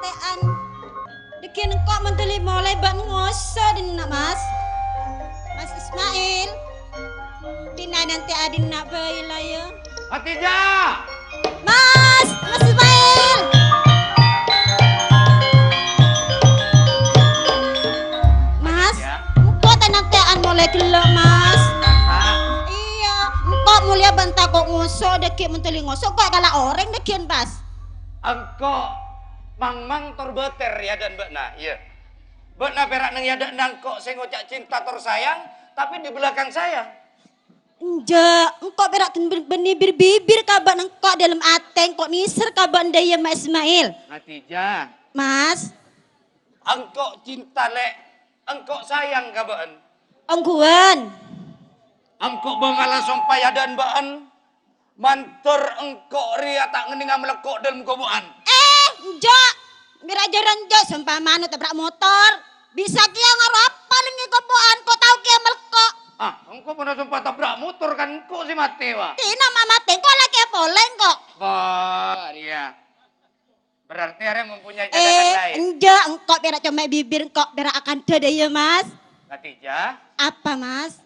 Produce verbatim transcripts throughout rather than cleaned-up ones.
Te'an. Dhâggi' engko' mon dhuli molaè bân ngoso' dinna', Mas. Mas Ismail. Dinna' nanti adinna' bhâi la, yâ. Khadijah! Mas, Mas Ismail. Mas, Khadijah? Engko' ta' nante'an molaè ghellâ', Mas. Masa? Iyâ, engko' molèya bân tako' ngoso', dhâggi' mon dhuli ngoso', engko' kala orèng dhâggi'ân, Mas. Engko' mangmang tor bâter è adâ'na bâ'na, iyâ. Bâ'na pèra' neng è adâ'na engko' sè ngoca' cinta tor sayang, tapè di belakang sayang. Enjâ', engko' pèra' ben-, bânnè bir-bibir ka bâ'na, engko' dâlem atè, engko' nèser ka bâ'na, dâ' iyâ, Mas Ismail. Khadijah. Mas. Engko' cinta, Lè'. Engko' sayang ka bâ'na. Ongghuwân. Engko' bângalla sompa è adâ'na bâ'na. Mandhâr engko' rèya ta' ngennèng amalekko' dâlem kobuwân. Eh, enjâ'! Mèra jârân, enjâ', sompa mano tabrak motor. Bisa kèya ngaro apa lèngè kobuwân, ko' tao kèya malekko'. Ah, engko' pona sompa tabrak motor kan engko' sè matè, wa. Tina ma' matè, engko' la kèya polè, engko'. Wah, iyâ. Berarti arèya mempunyai cadangan Eh, lain. Enjâ', engko' pèra' coma bibir, engko' pèra' akandhâ dâ' iyâ, Mas. Khadijah? Apa, Mas?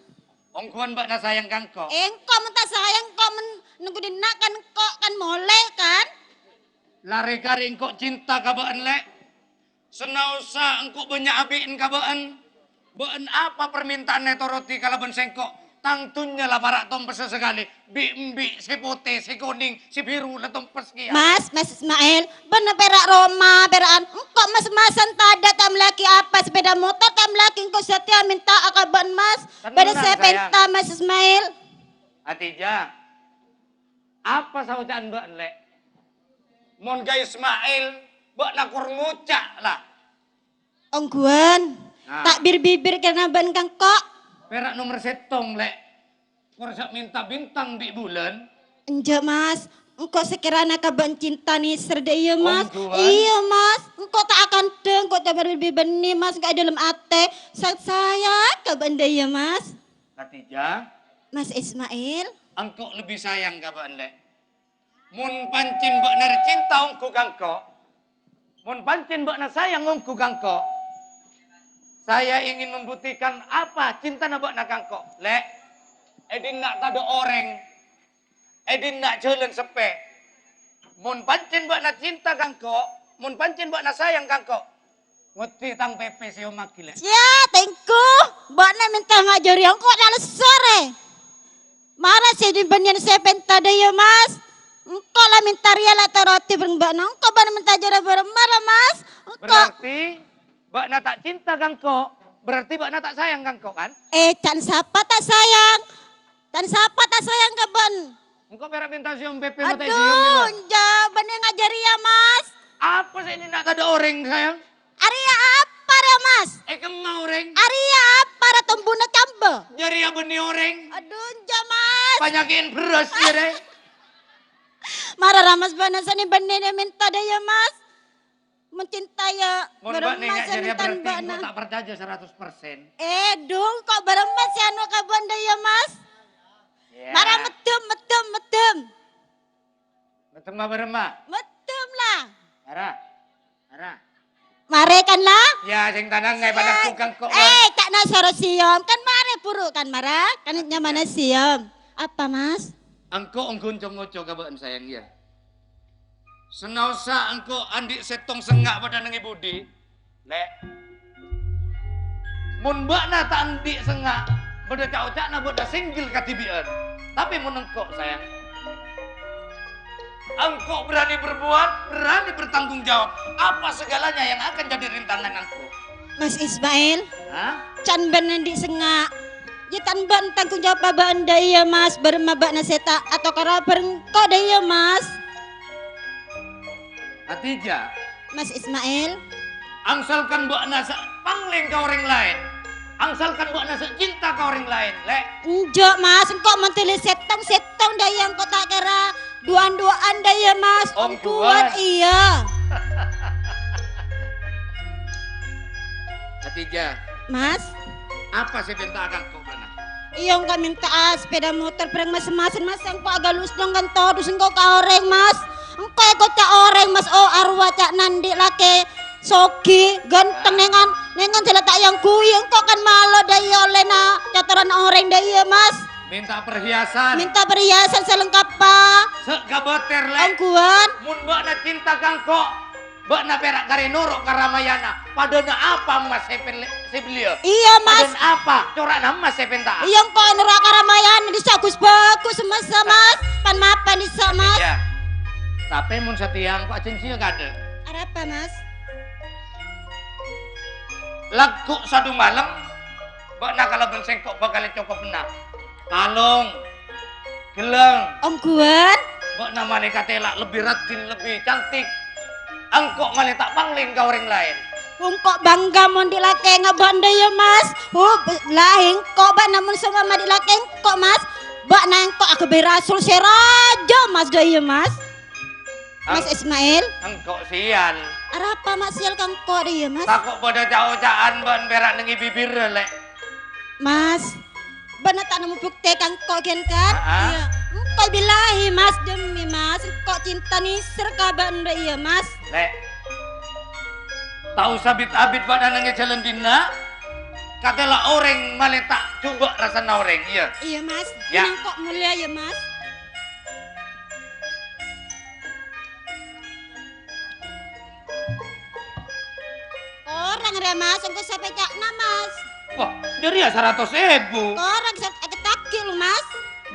Ongghuwân bâ'na sayang ka engko'? Eh, engko' mon ta' sayang, engko' mon nunggu dinna' kan engko' kan molè, kan? Larè karè engko' cinta ka bâ'na, Lè'. Sanaossa engko' bânnya' abi'na ka bâ'na. Bâ'na apa parmènta'anna ètorodi kalabân sèngko'? Tang dhunnya la para' tompessa sakalè. Bi'-embi', sè potè, sè konèng, sè bhiru la tompes kèya. Mas, Mas Ismail, bâ'na pèra' roma, pèra'an. Engko' mas-masan tadâ' ta' mellèaghi apa, sepeda motor ta' mellèaghi, engko' satèya mènta'a ka bâ'na, Mas. Bâdâ Tenang, sè sayang. Pènta, Mas Ismail. Khadijah, apa saoca'na bâ'na, Lè'? Mon ka Ismail, bâ'na kor ngoca', la. Ongghuwân. Nah. Ta' bir-bibir kèra bân ka engko'. Pèra' nomer sèttong, Lè'. Kor sa' mènta bintang bi' bulân. Enjâ', Mas. Engko' sakèrana ka bâ'na cinta nèser dâ' iyâ, Mas. Ongghuwân. Iyâ, Mas. Engko' ta' akandhâ, engko' ta' bir-bibir bânnè, Mas. Engko' è dâlem atè. Sanget sayang ka bâ'na dâ' iyâ, Mas. Khadijah. Mas Ismail. Engko' lebbi sayang ka bâ'na, Lè'. Mon pancèn bâ'na rè cinta ongghu ka engko', mon pancèn bâ'na sayang ongghu ka engko', saya ingin membuktikan apa cintana bâ'na ka engko', Lè'. È dinna' tadâ' orèng, è dinna' jhâlân seppè. Mon pancèn bâ'na cinta ka engko', mon pancèn bâ'na sayang ka engko', Ngoddi tang pèpè sè èommaghi, Lè'. Yâ, tèngghu. Bâ'na mènta nga' jârèya engko' la lessor, è. Mara sè bânnèyan sè pènta dâ' iyâ, Mas. Engko' la mènta rèya la torodi bhâreng bâ'na. Engko' bâ'na mènta jârèya bârâmma ra, Mas. Engko'. Berarti bâ'na ta' cinta ka engko'. Berarti bâ'na ta' sayang ka engko', kan? Eh, can sapa ta' sayang? Can sapa ta' sayang ka bâ'na? Engko' pèra' mènta sèyom pèpè, ma' ta' èsèyom, Aduh, Mas. Jâ, bânnè nga' jârèya, Mas. Apa sè dinna' tadâ' orèng, sayang? Arèya apa rèya, Mas? È kemma orèng? Arèya apa rèya tombuna camba? Jârèya bânnè orèng. Aduh, jâ, Mas. Panyakè'en bherrâs, iyâ, rè. Mara ra, Mas, bâ'na sanè bânnè rè mènta dâ' iyâ, Mas. Mon cinta, yâ, Mon bârâmma bâ'na sè nga' jârèya nèntan berarti bâ'na. Engko' ta' parcajâ saratos persen. Eh, dung, ko' bârâmma sè anu ka bâ'na dâ' iyâ, Mas? Yâ. Mara meddhem, meddhem, meddhem. Meddhem bârâmma? Meddhem, la. Mara. Mara. Marè, kan, la? Yâ, sèng tanang, ngaè pada Yâ. Kukang ko', Eh, ca'na soro sèyom. Kan marè buru, kan, mara? Kan nyamana sèyom. Apa, Mas? Engko' ongghu co-ngoco ka bâ'na, sayang, yâ. Sanaossa engko' andi' sèttong sengnga' bâdâ neng è budi, Lè'. Mon bâ'na ta' andi' sengnga', bâdâ ca'-oca'na bâ'na single kadhibi'ân. Tapè mon engko', sayang, engko' berani berbuat, berani bertanggung jawab apa segalanya yang akan jadi rintangan engko'. Mas Ismail, Hah? Can bâ'na andi' sengnga'. Jâ' tan bâ'na tanggung jawab bâ'na dâ' iyâ, Mas. Bârâmma bâ'na sè ta' atokara bhâreng ko' dâ' iyâ, Mas. Khadijah. Mas Ismail. Angsalkan bâ'na sè panglèng ka orèng laèn. Angsalkan bâ'na sè cinta ka orèng laèn, Lè'. Enjâ', Mas. Engko' mon dhuli sèttong-sèttong dâ' iyâ engko' ta' kèra. Duwân-duwân dâ' iyâ, Mas. Ongguwân. Ongguwân, iyâ. Khadijah. Mas. Apa sè èpènta'a ka engko' bâ'na? Iyâ, engko' mènta'a sepeda motor bhâreng mas-emasan, Mas. Engko' aghâlus dong kan todus engko' ka orèng, Mas. Engko' èkoca' orèng, Mas. Oh, arowa ca' Nandhi' lakè soghi, ghântheng, nèngan, nèngan jhâ' la ta' èyangghuy, engko' kan malo dâ' iyâ ollèna catoran orèng dâ' iyâ, Mas. Minta perhiasan. Minta perhiasan salengkappa. Sè' kabâtèr, Lè'. Ongghuwân. Mon bâ'na cinta ka engko', bâ'na pèra' karè noro' ka ramayanna. Padâna apa emmas sè pèlè-, sè belliyâ? Iyâ, Mas. Padâna apa cora'na emmas sè pènta'a? Iyâ, engko' noro' ka ramayanna, dissa' ghus-bhâghus emmas, Mas. Pan-mapan dissa', Mas. Iyâ. Tapè mon satèya engko' ajhânjhiyâ kaadâ'. Arapa, Mas? Lagghu' sadu malem, bâ'na kalabân sèngko' bhâkal ècokobbhâna. Kalong, ghellâng. Ongghuwân. Bâ'na malè katèla' lebbi raddhin, lebbi cantik. Engko' malè ta' pangling ka orèng laèn. Engko' bangga mon dhi' lakèngnga bâ'na dâ' iyâ, Mas. Huh, lahèng engko' bâ'na mon sè mamma dhi' lakèng engko', Mas. Bâ'na engko' aghâbây rasul sè rajâ, Mas, dâ' iyâ, Mas. Mas Ang-, Ismail. Engko' sial. Arapa ma' sial ka engko' dâ' iyâ, Mas? Tako' padâ ca'-oca'an bân pèra' neng è bibirra, Lè'. Mas, bâ'na ta' nemmo buktè ka engko' ghen, kan? Aa. Iyâ. Engko' billahi, Mas, demi, Mas. Engko' cinta nèsèr ka bâ'na dâ' iyâ, Mas. Lè'. Ta' osa bit-abit bâ'na neng è jhâlân dinna'. Katèla' orèng malè ta' jhubâ' rassana orèng, iyâ? Iyâ, Mas. Yâ. Engko' molèya, yâ, Mas. Korang rè, Mas, engko' sapèca'na, Mas. Wah, jârèya saratos èbu. Korang sa-, sakèttaghi lo, Mas.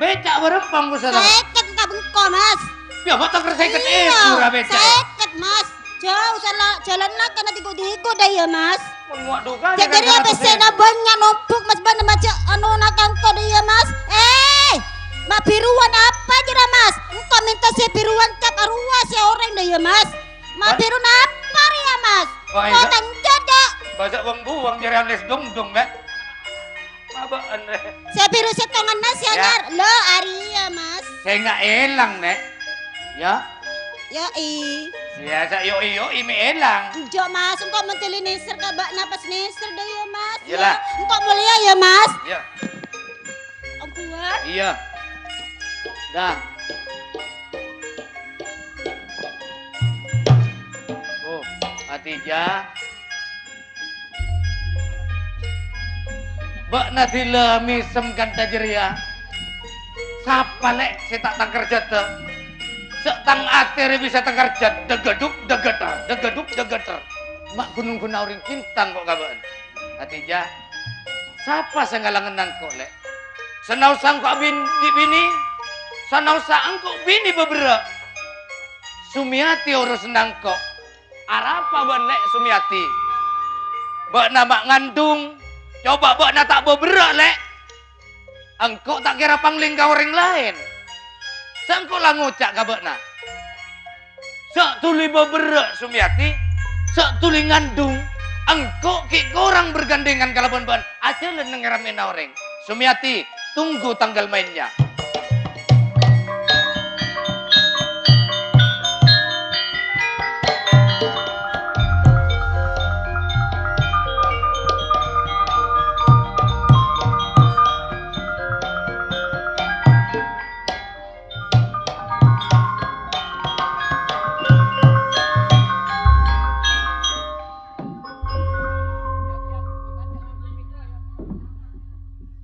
Bèca' bârâmpa engko' saratos? Sèket engko' bengko, Mas. Yâ, bâ' tèkèr sèket èbu ra bèca'. Sèket, Mas. Jhâu sala-, jhâlânna kana dhigo-dhigo dâ' iyâ, Mas. Mon muak duka, jhâ' jhârèya pèssèna bânnya' nombhuk, Mas, bâ'na majâ' anona ka engko' dâ' iyâ, Mas. Eh, ma' bhiruwân apa jârèya, Mas? Engko' mènta sè bhiruwân cap arowa sè orèng dâ' iyâ, Mas. Ma' bhiru napa rèya, Mas? Wah, engko' iyâ. Tang jâdâ. Bâjâ' wong-buwong jârèya les dongdong, Lè'. Mabâ'ân, Lè'. Sè bhiru sèttonganna sè anyar. Lo, arèya, Mas. Sènga' èlang, Lè'. Yâ. Yo'i. Sè biyasa yo'i-yo'i mè' èlang. Enjâ', Mas, engko' mentèlè nèsèr ka bâ'na pas nèsèr dâ' iyâ, Mas. Iyâ, Lè'. Engko' molèya, yâ, Mas. Iyâ. Ongghuwân. Iyâ. Dah. Oh, Khadijah. Bâ'na dhilâ mèsem kantha jârèya. Sapa, Lè', sè ta' tangkèr jâdâ? Sè' tang atè rè bisa tangkèr jâdâ, dagaduk, dagatar, dagaduk, dagatar. Ma' ghun-ongghunna orèng cinta engko' ka bâ'na. Khadijah, sapa sè ngalangenna engko', Lè'? Sanaossa engko' abin-, bi' binè, sanaossa engko' binè bâberrâ'. Sumiyati orosanna engko'. Arapa bâ'na, Lè', Sumiyati? Bâ'na ma' ngandhung, coba bâ'na ta' bâberrâ', Lè'. Engko' ta' kèra pangling ka orèng laèn. Sè engko' la ngoca' ka bâ'na. Sè' dhuli bâberrâ', Sumiyati, sè' dhuli ngandhung, engko' ghi' korang bergandengan kalabân bâ'na ajhâlân neng è rammèna orèng. Sumiyati, tunggu tanggal mainnya.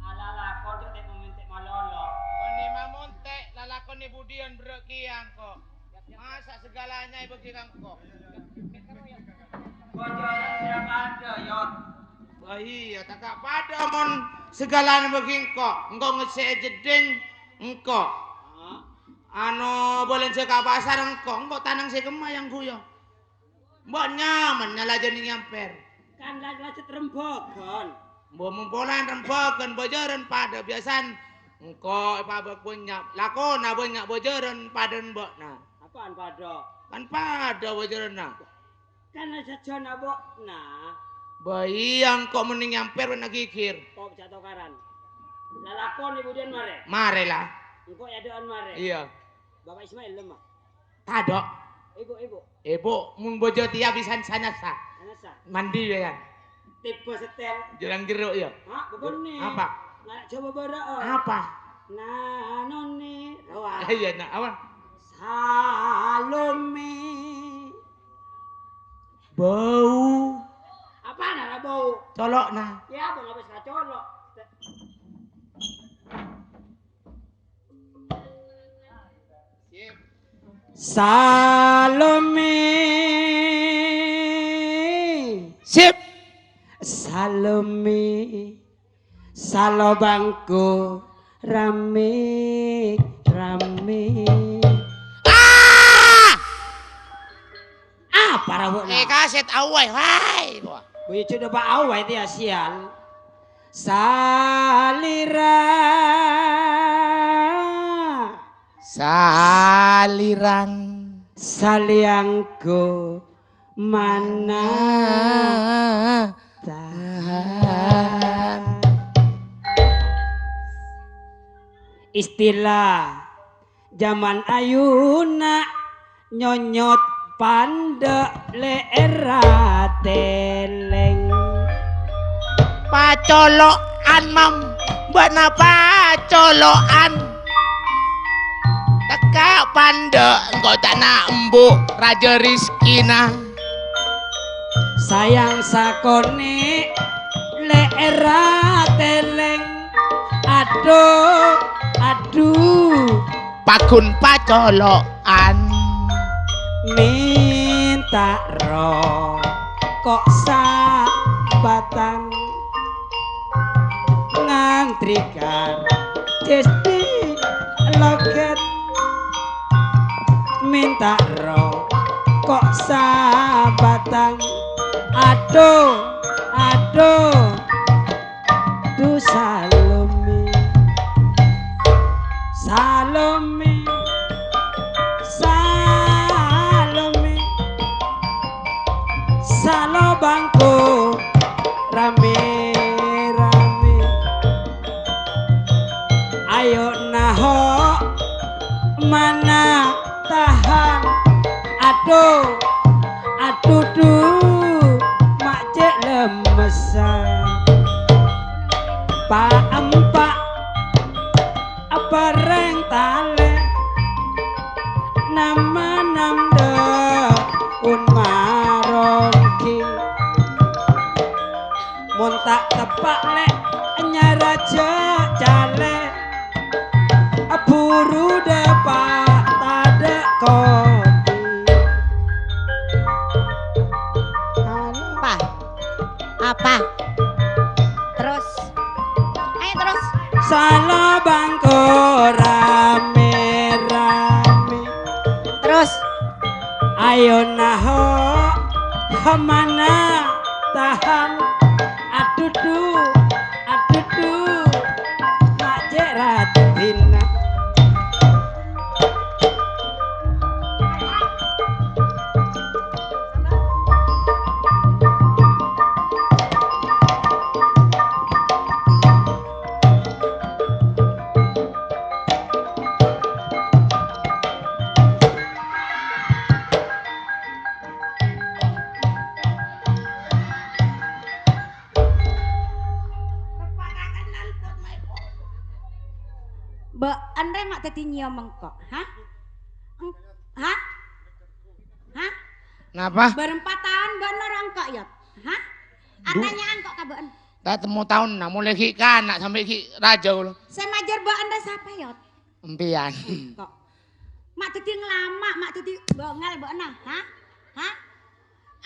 Alala, kodhu te' mamonte' malolo. Bânnè mamonte', lalakonna budiyân berrâ' kèya engko'. Masa' saghâlâna èbâghi ka engko'? Bojârân sè padâ, Yon. Wah, iyâ, ta' ka padâ mon saghâlâna èbâghi engko'. Engko' ngessè'è jeddhing engko'. Hah? Ano, bâlânjhâ ka pasar engko'. Engko' tanang sè kemma yang guyu. Mbok nyaman nyalajâna nyamper. Kan la-, lajhât rembhâghân. Mbok mompolan rembhâghân bojârân padâ biasana engko' èpabâk bânnya', lakona bânnya' bojârân padâna bâ'na. Apaan padâ? Kan padâ bojârânna. Kan la sajjhâna bâ'na. Bâ iyâ engko' mending nyamper bân aghigghir. Kok jhâ' tokaran. Lalakon ibu diyan marè? Marè la. Engko' è adâ'ân marè? Iyâ. Bapak Ismail lemma? Tadâ'. Ibu, ibu. Ibu, mon bojâ tèya bisan sanassa. Sanassa. Mandi bisan. Tiba setel. Jhâlân jhârâ' yâ. Hah, bâbânnè. Apa? Nah, coba bârâ'â. Apa? Nah, noni, rowa. Iyâ, nah, apa? Salome. Bâu. Apana ra bâu? Colo'na. Ya, abang habis kacolo'. Salome. Sip. Salome. Salo bangku rame-rame. Ah! Apa ra bâ'na? Eh, kaset awai, hai, wah. Boy, coba awai dia, sial. Salira. Salirang. Saliangku mana tahan. Istilah jaman ayuna nyonyot pandhâ' lè'èrra tèlèng. Pacolo'an, Mam, bâ'na pacolo'an. Tekka' pandhâ' engko' ca'na embu' Rajâ Rizkina. Sayang sakonè' lè'èrra tèlèng. Adhu, adhu. Paghun pacolo'an. Mènta roko' sabatang. Ngantri kar cèstè loket. Mènta roko' sabatang. Adhu, adhu. Adhu Salome. Salome. Salome. Salo bangku rame-rame. Ayo naho mana tahan. Adhu, adhu, dhu, ma' cè' lemmesan. Pa'-empa' aparèng talè. Nama-nam dâun maronggi. Mon ta' teppa' lè' nyarajâ calè, aburu dâpa' tadâ' kopi. Apa? Apa? Terus? Ayo terus. Salo bangko rame-rame. Terus? Ayo naho, hamana tahan. Adudhu, adudhu, ma' cè' raddhinna. Bâ'en rè ma' dhâddhi nyèyom engko', ha? Eng-, ha? Ha? Napa? Bârâmpa taon bâ'en noro' engko', Yot? Ha? Du- Atanya'an engko' ka bâ'en. Ta' temmo taonna, molaè ghi' kana' sampè' ghi' rajâ, lo. Sè majâr bâ'en rè sapa, Yot? Empèyan. Engko'. Ma' dhâddhi nglama, ma' dhâddhi bângal bâ'na, ha? Ha?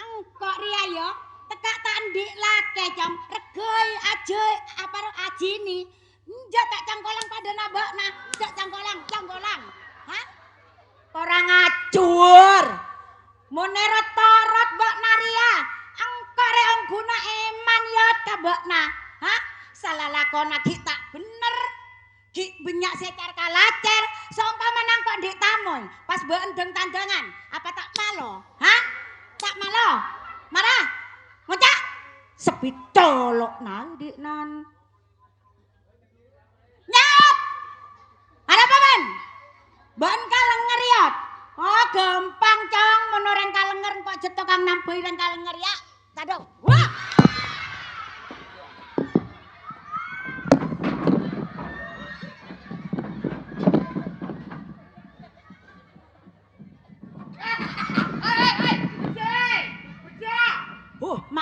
Engko' rèya, yâ, tekka' ta' andi' lakè, Cong. Reghâi, ajâi, apa ro ajini. Enjâ' ta' cangkolang padâna bâ'na. Enjâ' cangkolang, cangkolang. Ha? Korang ajhur. Mon èrot-torot bâ'na rèya, engko' rè ongghuna èman, yâ, ka bâ'na. Ha? Salalakonna ghi' ta' bhender. Ghi' bânnya' sè car-kalacèr, saompamana engko' andi' tamoy, pas bâ'en dhâng-tandhângan, apa ta' malo? Ha? Ta' malo? Mara? Ngoca'? Sebbhi colo'na dhi'nan. Nyap! Arapa, bân? Bâ'en kalengnger, yâ? Oh, ghâmpang, Cong. Mon orèng kalengnger, engko' jhâ' tokang nambhâi rèng kalengnger, yâ. Tadâ'. Wah!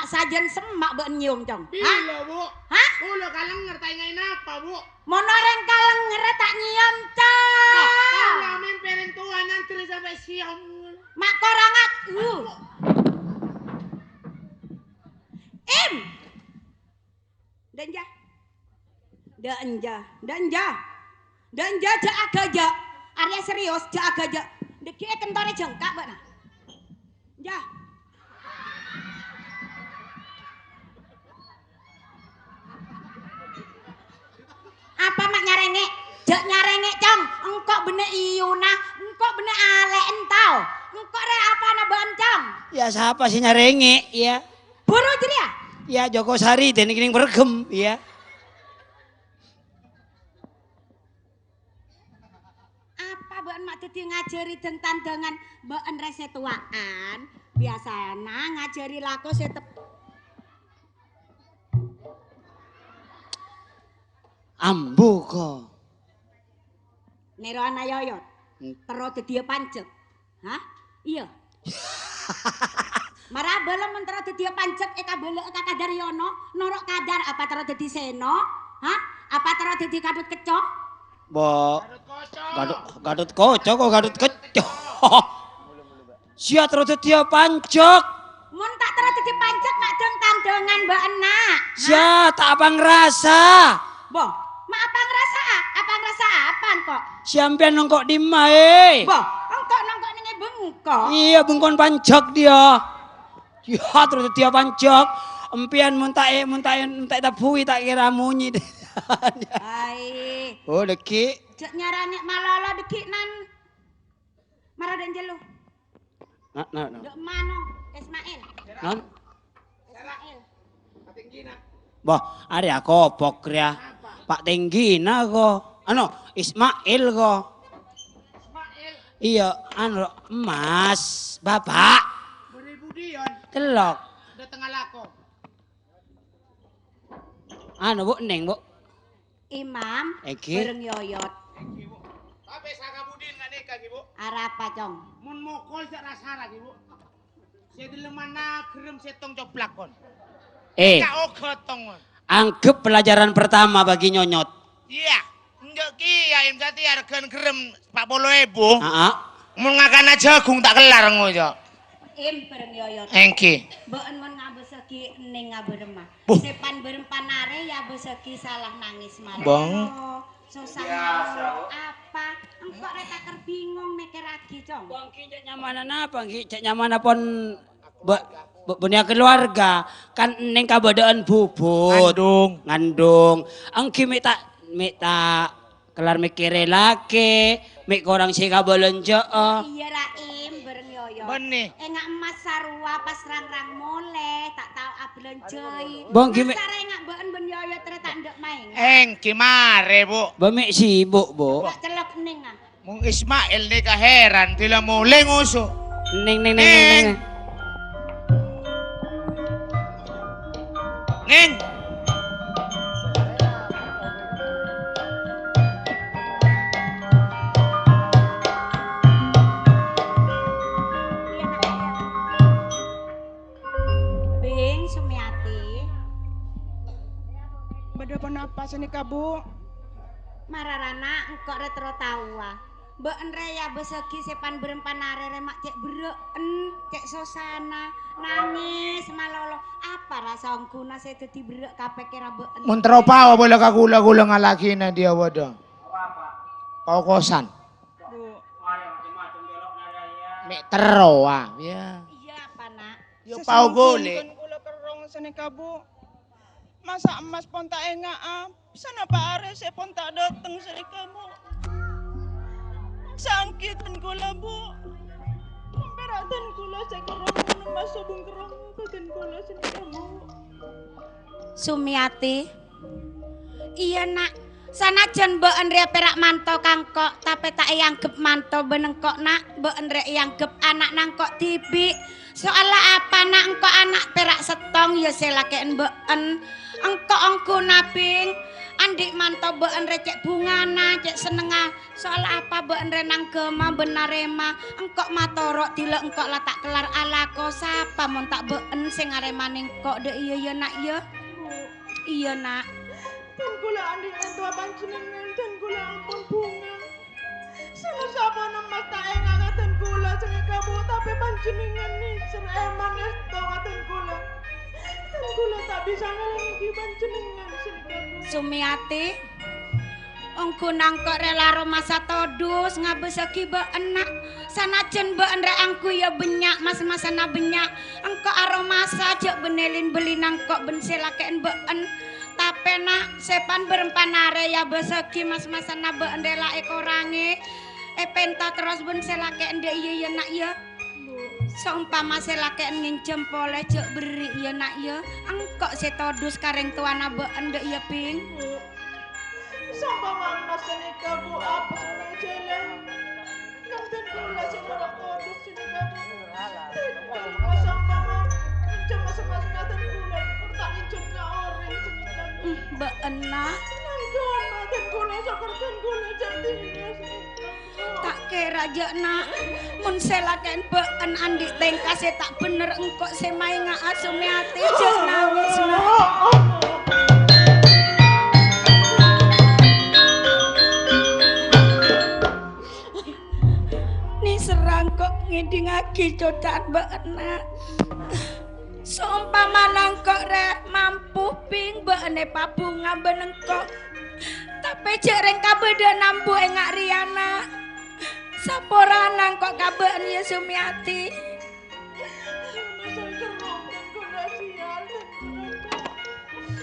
Sajân semma' bâ'na nyèyom, Cong. Hah? Bilâ, Bu'? Hah? Kaulâ kalènger ta' èngè'è napa, Bu'? Mon orèng kalènger ta' nyèyom, Cong. Lah, kaulâ mèmpè rèng towa nyantri sampè' sèyom. Ma' korang ak-, uh. Im! Dânja. Dânja, dânja. Dânja, jhâ' aghâjâ'. Arèya serius, jhâ' aghâjâ'. Dâgghi' è kentorè jhângka' bâ'na. Jhâ'. Apa ma' nyarèngè'? Jhâ' nyarèngè', Cong. Engko' bânnè iyuna, engko' bânnè alè'en tao. Engko' rè apana bâ'en, Cong? Iyâ, sapa sè nyarèngè', iyâ? Buru jârèya. Iyâ, Joko Sari, dâ' nèng-nèng pereggem, iyâ. Apa bâ'en ma' dhâddhi ngajhâri dhâng-tandhângan? Bâ'en rè sè towa'an, biyasana ngajhâri lako sè tep-, Ambu, ko. Nèro ana Yoyot. Hmm. Terro dhâddhiyâ panjhek. Hah? Iyâ. Mara abâlâ mon terro dhâddhiyâ panjhek èkabâlâ'â ka Kadar Yono, noro' Kadar apa terro dhâddhi Seno? Hah? Apa terro dhâddhi Kadut Kecco? Bo. Gadut, Gadut Kocco, ko Gadut Kecco. Sia terro dhâddhiyâ panjhek. Mon ta' terro dhâddhi panjhek, ma' dhâng-tandhângan bâ'en, na'. Sia ta' apangrasa. Bo, ma' apangrasa, apangrasa apa engko'? Sampèyan nongko' dimma, e? Bo, engko' nongko' nèng è bengko. Iyâ, bengkona panjhek dhiyâ. Iyâ, terro dhâddhiyâ panjhek. Empèyan mon ta' è, mon ta' è, mon ta' ètabbhuwi, ta' kèra monyè. Ai. Oh, dâgghi'. Jhâ' nyarèngè' malolo dâgghi', nan. Mara dâ' jâllu. Na, na, na. Dâ' mano, Ismail? Non? Ismail. Boh, arèya kopok rèya. Apa? Pa' tèngghina ko. Ano, Ismail ko. Ismail. Iyâ, ano, Mas, Bapak. Budi-budian. Tello'. Dâteng alako. Ano, Bu', Neng, Bu'. Imam, èngghi, bâreng Yoyot. Èngghi, Bu'. Tapè sakabudin nga' nèka, ghi, Bu'. Arapa, Cong? Mon mokol jhâ' ra-sara, ghi, Bu'. Sè dâlemmanna gherrem sèttong coplak, kon. Eh. Ka oghâ tong, kon. Anggep pelajaran pertama bagi Nyonyot. Iyâ. Enjâ' kèya, Im, satèya arghâna gherrem pa' polo èbu. Aa. Mon ngakana jhâghung ta' kellar, ngoca'. Im, bâreng Yoyot. Èngghi. Bâ'en mon ngabâsaghi ennèng ngabâremma. Buh. Sè pan-bârempan arè èabâsaghi sala nangès malolo. Bâng. Sossa malolo apa? Engko' rè takèr bingong mèkkèrraghi, Cong. Bâng, ghi' cè' nyamana napa, ghi' cè' nyamana pon bâ-, bâ-, bânnèya keluarga. Kan ennèng kabâdâ'ân bubut. Ngandung. Ngandung. Èngghi mè' ta', mè' ta' Kellar mèkkèrè lakè, mè' korang sè kabâlânjhâ'â. Iyâ, Raim, bâreng Yoyo. Bânnè. Enga' emmas sarowa pas rang-rang molè, ta' tao abâlânjhâi. Bâng, ghi' mè'. Masa rè enga' bâ'en bân Yoyo terè ta' endâ' maènga. Èngghi marè, Bu'. Bâ' mè' sibuk, Bu'. Ta' cellok ennèng, ah. Mong Ismail nèka heran, dila molè ngoso'. Neng, neng, neng, neng, neng. Neng. Bing, Sumiati. Bâdâ ponapa sanèka, Bu? Mararana engko' rè terro taowa. Bâ'en rè èabâsaghi sè pan-bârempan arè rè ma' cè' berrâ'en, cè' sosana, nangès malolo. Apa rasa ongghuna sè dhâddhi berrâ' ka pèkkèra bâ'en? Mon terro pao bâlâ ka kaulâ, kaulâ ngalaghina dhiyâ bâdâ. Paokosan. Bu. Mè' terro, ah. Iyâ. Iyâ, apa, Na'? Yâ, pao golè. Sasangkèng kaulâ kerrong sanèka, Bu. Masa emmas pon ta' enga'a, sanapa arè sè pon ta' dâteng sanèka, Bu. Sangkèng kaulâ, Bu. Sampèra dân kaulâ sè kerrong, emmas sobung kerrong ka dân kaulâ sanèka, Bu. Sumiati. Iyâ, Na'. Sanajjân bâ'en rèya pèra' manto ka engko', tapè ta' èangghep manto bân engko', Na'. Bâ'en rè èangghep ana'na engko' dhibi'. Soalla apa, Na'? Engko' ana' pèra' sèttong, yâ sè lakè'en bâ'en. Engko' ongghuna, Bing. Andi' manto bâ'en rè cè' bhungana, cè' sennengnga. Soalla apa bâ'en rè nangghâmâ bân narèma? Engko' matoro' dila engko' la ta' kellar alako. Sapa mon ta' bâ'en sè ngarèmana engko', dâ' iyâ, yâ, Na', yâ? Bu. Iyâ, Na'. Dân kaulâ andi' rèng towa panjhennengngan, dân kaulâ ampon bhunga. Sanaos saponapan ta' enga' ka dân kaulâ sanèka, Bu, tapè panjhennengngan nèser èman èsto ka dân kaulâ. Dân kaulâ ta' bisa ngalangngaghi panjhennengngan sanèka, Bu. Sumiati, ongghu engko' rè la aromasa todus ngabâssaghi bâ'en, Na'. Sanajjân bâ'en rè angghuy yâ bânnya', mas-masanna bânnya', engko' aromasa jhâ' bânnè lin-bellina engko' bân sè lakè'en bâ'en. Tapè, Na', sèpan bârâmpan arè èabâssaghi mas-masanna bâ'en rè la èkorangè, èpènta terros bân sè lakè'en, dâ' iyâ, yâ, Na', yâ? Bu. Saompama sè lakè'en ngènjhâm polè, jhâ' berri', yâ, Na', yâ. Engko' sè todus ka rèng towana bâ'en, dâ' iyâ, Bhing? Bu. Saompama mas sanèka, Bu, apa sè jhâlân? Kan dân kaulâ sè noro' todus sanèka, Bu. Tèkka saompama ngènjhâm mas-masanna dân kaulâ, kor ta' ngènjhâm ka orèng sanèka, Bu. Hmm, bâ'en, Na'. Mangkana dân kaulâ, sokor dân kaulâ jhâ' dinah sanèka, Bu. Ta' kèra jhâ', Na'. Mon sè lakè'en bâ'en andi' tèngka sè ta' bhender, engko' sè maènga'a, Sumiati, jhâ' nangès, Na'. Nèserra engko' ngèdingngaghi coca'an bâ'en, Na'. Saompamana engko' rè mampu, Bhing, bâ'en èpabhunga bân engko'. Tapè jhâ' rèng kabâdâ'ân ambu enga' rèya, Na'. Saporana engko' ka bâ'en, yâ, Sumiati.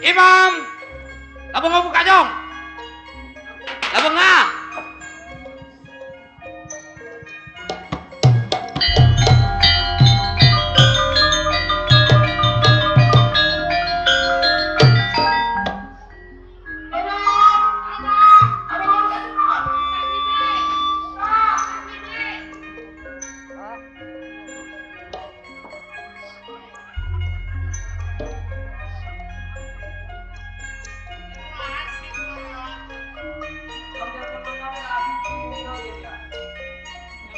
Imam! Labângnga bukka', Cong! Labângnga!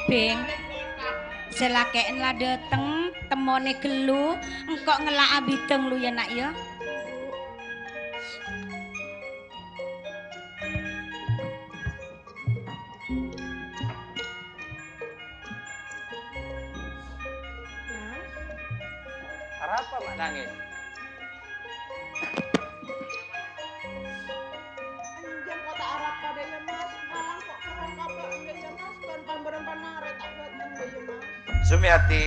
Bhing, sè lakè'en la dâteng, temmonè ghâllu, engko' ngella' abidâng lu, yâ, Na', yâ. Arapa ma' nangès? Enjâ' kok ta' arapa dâ' iyâ, Mas. Malang kok kerrong kabâ' enjâ' iyâ, Mas. Bân pambârâmpan arè ta' bâten dâ' iyâ, Mas. Sumiati.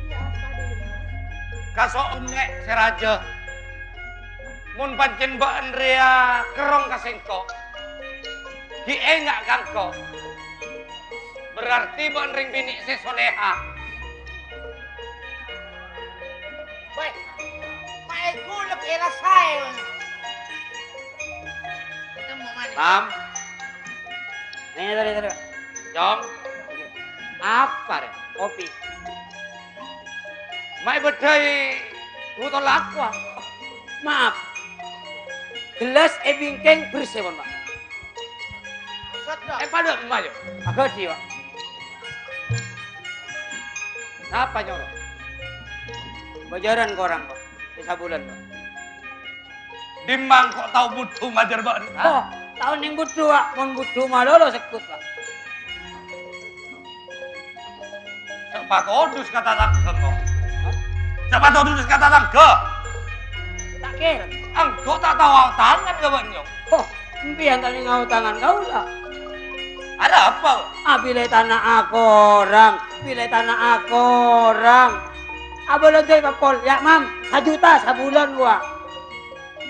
Iyâ, apa dâ' iyâ, Mas? Kaso'on nè' sè rajâ. Mon pancèn bâ'en rèya kerrong ka sèngko', ghi' enga' ka engko', berarti bâ'en rèng binè' sè soleha. Wè, ma' èghulep èra saè, wè. Ketemu manis. Mam. Nè, tadi, tadi, Pak. Cong. Apa, rè? Kopi. Ma' èbâddhâi botol aqua. Maaf. Gelas è bingkèng bersè, pon, Pak. Sodda. Eh, padâ emma, yâ? Aghâdhi, Pak. Napa nyoro? Bâjârân korang, Pak. È sabulân, Pak. Dimma engko' tao budhu majâr bâ'na? Oh, tao nèng budhu, Pak. Mon budhu malolo sekkut, Pak. Sapa todus ka tatangghâ, kok? Sapa todus ka tatangghâ? Ta' kèra. Engko' ta' tao aotangan ka bâ'na, Nyong. Oh, empèyan ta' nèng aotangan kaulâ. Arapa? Abillâ tana akorang, billâ tana akorang. Abâlâ jâ' papol, yâ, Mam, sajuta sabulân, wa.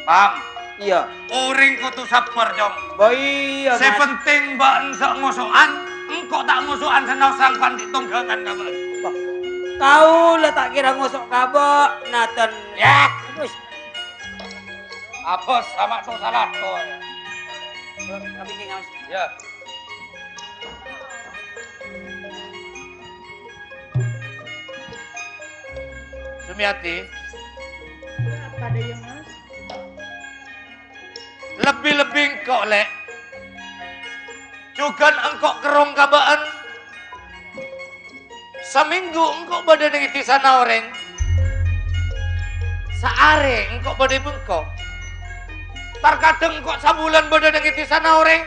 Mam. Iyâ. Orèng kodhu sabbhâr, Cong. Bâ iyâ, Mas. Sè pentèng bâ'na sè ngoso'an, engko' ta' ngoso'an sè naossa engko' andi' tongghângan ka bâ'na. Wah, kaulâ ta' kèra ngoso' ka bâ'na, ten. Yâ. Abâs. Abâs, sama' to sala to. Yâ. Sumiati. Apa dâ' iyâ, Mas? Lebbi-lebbi engko', Lè'. Jhughân engko' kerrong ka bâ'na. Samènggu engko' bâdâ neng è dhisana orèng. Saarè engko' bâdâ è bengko. Tarkadhâng engko' sabulân bâdâ neng è dhisana orèng.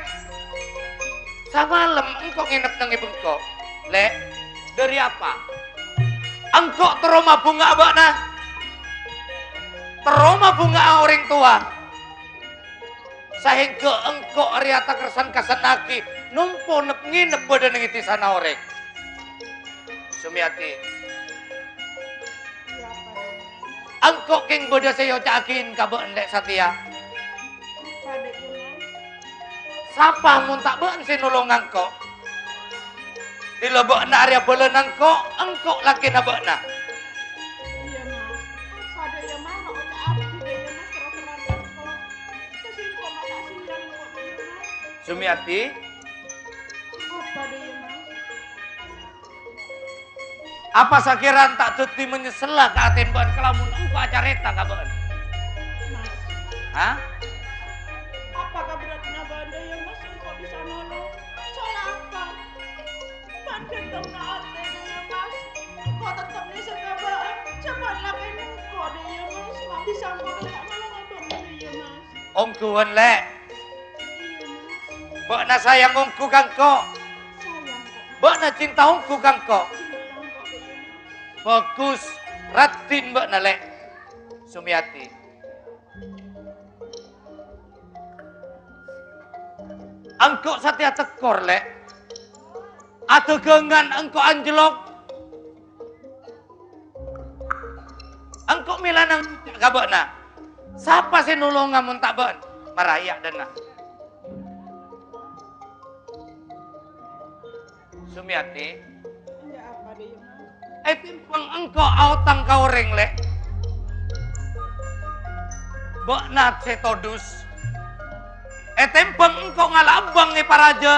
Samalem engko' ngènep neng è bengko. Lè', dhâri apa? Engko' terro mabhunga'a bâ'na. Terro mabhunga'a orèng towa. Saèngghâ engko' rèya takersan-kersannaghi nompo nep-ngènep bâdâ neng è dhisana orèng. Sumiyati. Engko' kèng bâdâ sè èoca'aghin ka bâ'na, Lè' Satya. Sapa mon ta' bâ'na sè nolonga engko'? Dhilâ bâ'na arèya bâlâna engko', engko' lakèna bâ'na. Iyâ, Mas. Apa dâ' iyâ, Mas? Oca' abdhi dâ' iyâ, Mas, terro-terro engko'. Sè engko' ma' ta' sèyang engko' dâ' iyâ, Mas. Sumiyati. Apa dâ' iyâ, Mas? Apa sakèran ta' dhâddhi manyessella ka atèna bâ'na kalamon engko' acarèta ka bâ'na? Mas. Hah? Apa kabherrâ'ânna bâ'na dâ' iyâ, Mas, engko' bisa nolong? Soal apa? Bâ'na ghântona atè dâ' iyâ, Mas. Engko' tettep nèser ka bâ'na. Jhâ' bâ'na lakèna engko' dâ' iyâ, Mas. Ma' bisa engko' ta' nolonga bâ'na dâ' iyâ, Mas. Ongghuwân, Lè'. Bâ'na sayang ongghu ka engko'. Bâ'na cinta ongghu ka engko'. Bhâghus, raddhin bâ'na, Lè'. Sumiyati. Engko' satèya tèkor, Lè'. Adhâghângan engko' anjlok. Engko' mèlana ngoca' ka bâ'na, sapa sè nolonga mon ta' bâ'na? Mara, iyâ, dânna. Sumiyati. Iyâ, apa dâ' iyâ, Mas? Ètèmbhâng engko' aotang ka orèng, Lè'. Bâ'na sè todus. Ètèmbhâng engko' ngala'a bâng èparajâ.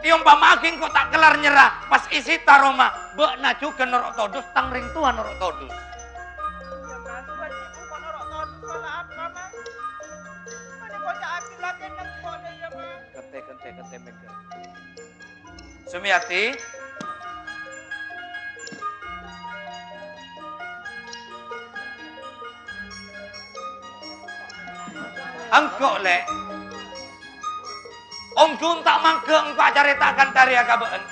Èompama'aghi engko' ta' kellar nyerra, pas èsèta roma, bâ'na jhughân noro' todus, tang rèng towa noro' todus. Iyâ, Mas, bâ'na jhughân noro' todus, sala apa, Mas? Bâ'na koca'aghi lakèna engko' dâ' iyâ, Mas. Kèntè, kèntè, kèntè, mèngghâ. Sumiyati. Engko', Lè'. Ongghu ta' mangghâ engko' acarèta kantha rèya ka bâ'na.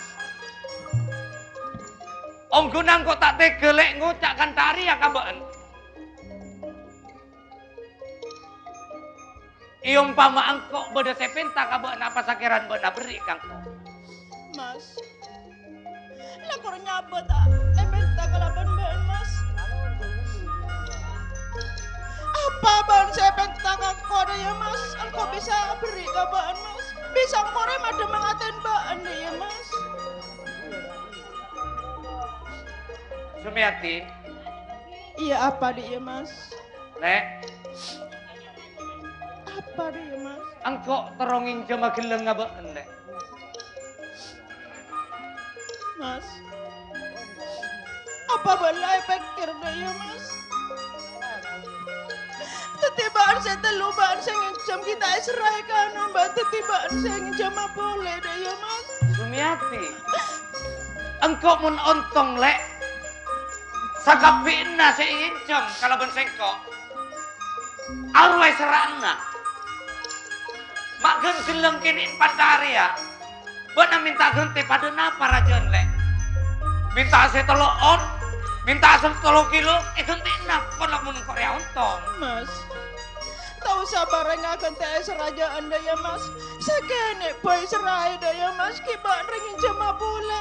Ongghuna engko' ta' tegghâ, Lè', ngoca' kantha rèya ka bâ'na. Èompama engko' bâdâ sè pènta ka bâ'na, apa sakèran bâ'na berri' ka engko'? Mas, la kor nyabâ ta' èpènta kalabân bâ'na, Mas. Apa bâ'na sè èpènta ka engko' dâ' iyâ, Mas? Engko' bisa aberri' ka bâ'na, Mas. Bisa engko' rèya madhemmang atèna bâ'na dâ' iyâ, Mas. Sumiyati. Iyâ, apa dâ' iyâ, Mas? Lè'. Apa dâ' iyâ, Mas? Engko' terro ngènjhâma ghellângnga bâ'na, Lè'. Mas. Apa bâ'na la èpèkkèr dâ' iyâ, Mas? Dhâddhi bâ'na sè tello, bâ'na sè ngènjhâm, ghi' ta' èserraè ka ana'na, bâ'na dhâddhi bâ'na sè ngènjhâma polè dâ' iyâ, Mas. Sumiyati. Engko' mon ontong, Lè'. Sakabbhiyanna sè èngènjhâm kalabân sèngko'. Arowa èserra'ana. Ma' ghân ghellâng kènè'en pantarèya. Bâ'na mènta ghântè padâ napa rajâna, Lè'? Mènta sè tello on, mènta sè tello kilo, èghântè'ana, pon la mon engko' rèya ontong. Mas, ta' osa bârângnga ghântè èserra'aghi dâ' iyâ, Mas. Sakènè' bhâi èserraè dâ' iyâ, Mas, ghi' bâ'na rèng ngènjhâma polè.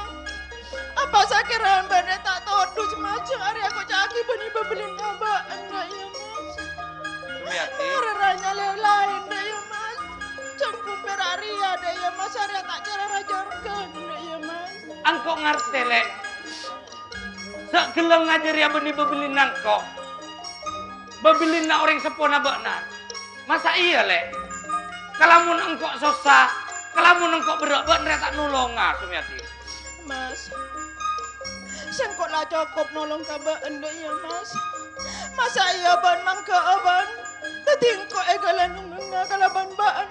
Apa sakèran bâ'na ta' todus, Mas? Jhâ' arèya koca'aghi bânnè bâbellinna bâ'na, yâ, Mas. Sumiyati. Arèya nyalè laèn, dâ', yâ, Mas. Jhâ' komperra' rèya, dâ', yâ, Mas. Arèya ta' kèra rajâ orgân, dâ', yâ, Mas. Engko' ngartè, Lè'. Sè ghellâng ngajhâriyâ bânnè bâbellinna engko'. Bâbellinna orèng seppona bâ'na. Masa iyâ, Lè'? Kalamon engko' sossa, kalamon engko' berrâ', bâ'na rèya ta' nolonga, Sumiyati. Mas, sèngko' la cokop nolong ka bâ'na, yâ, Mas. Masa iyâ bâ'na mangghâ'â bâ'na? Dhâddhi engko' èghâlâna kalabân bâ'na.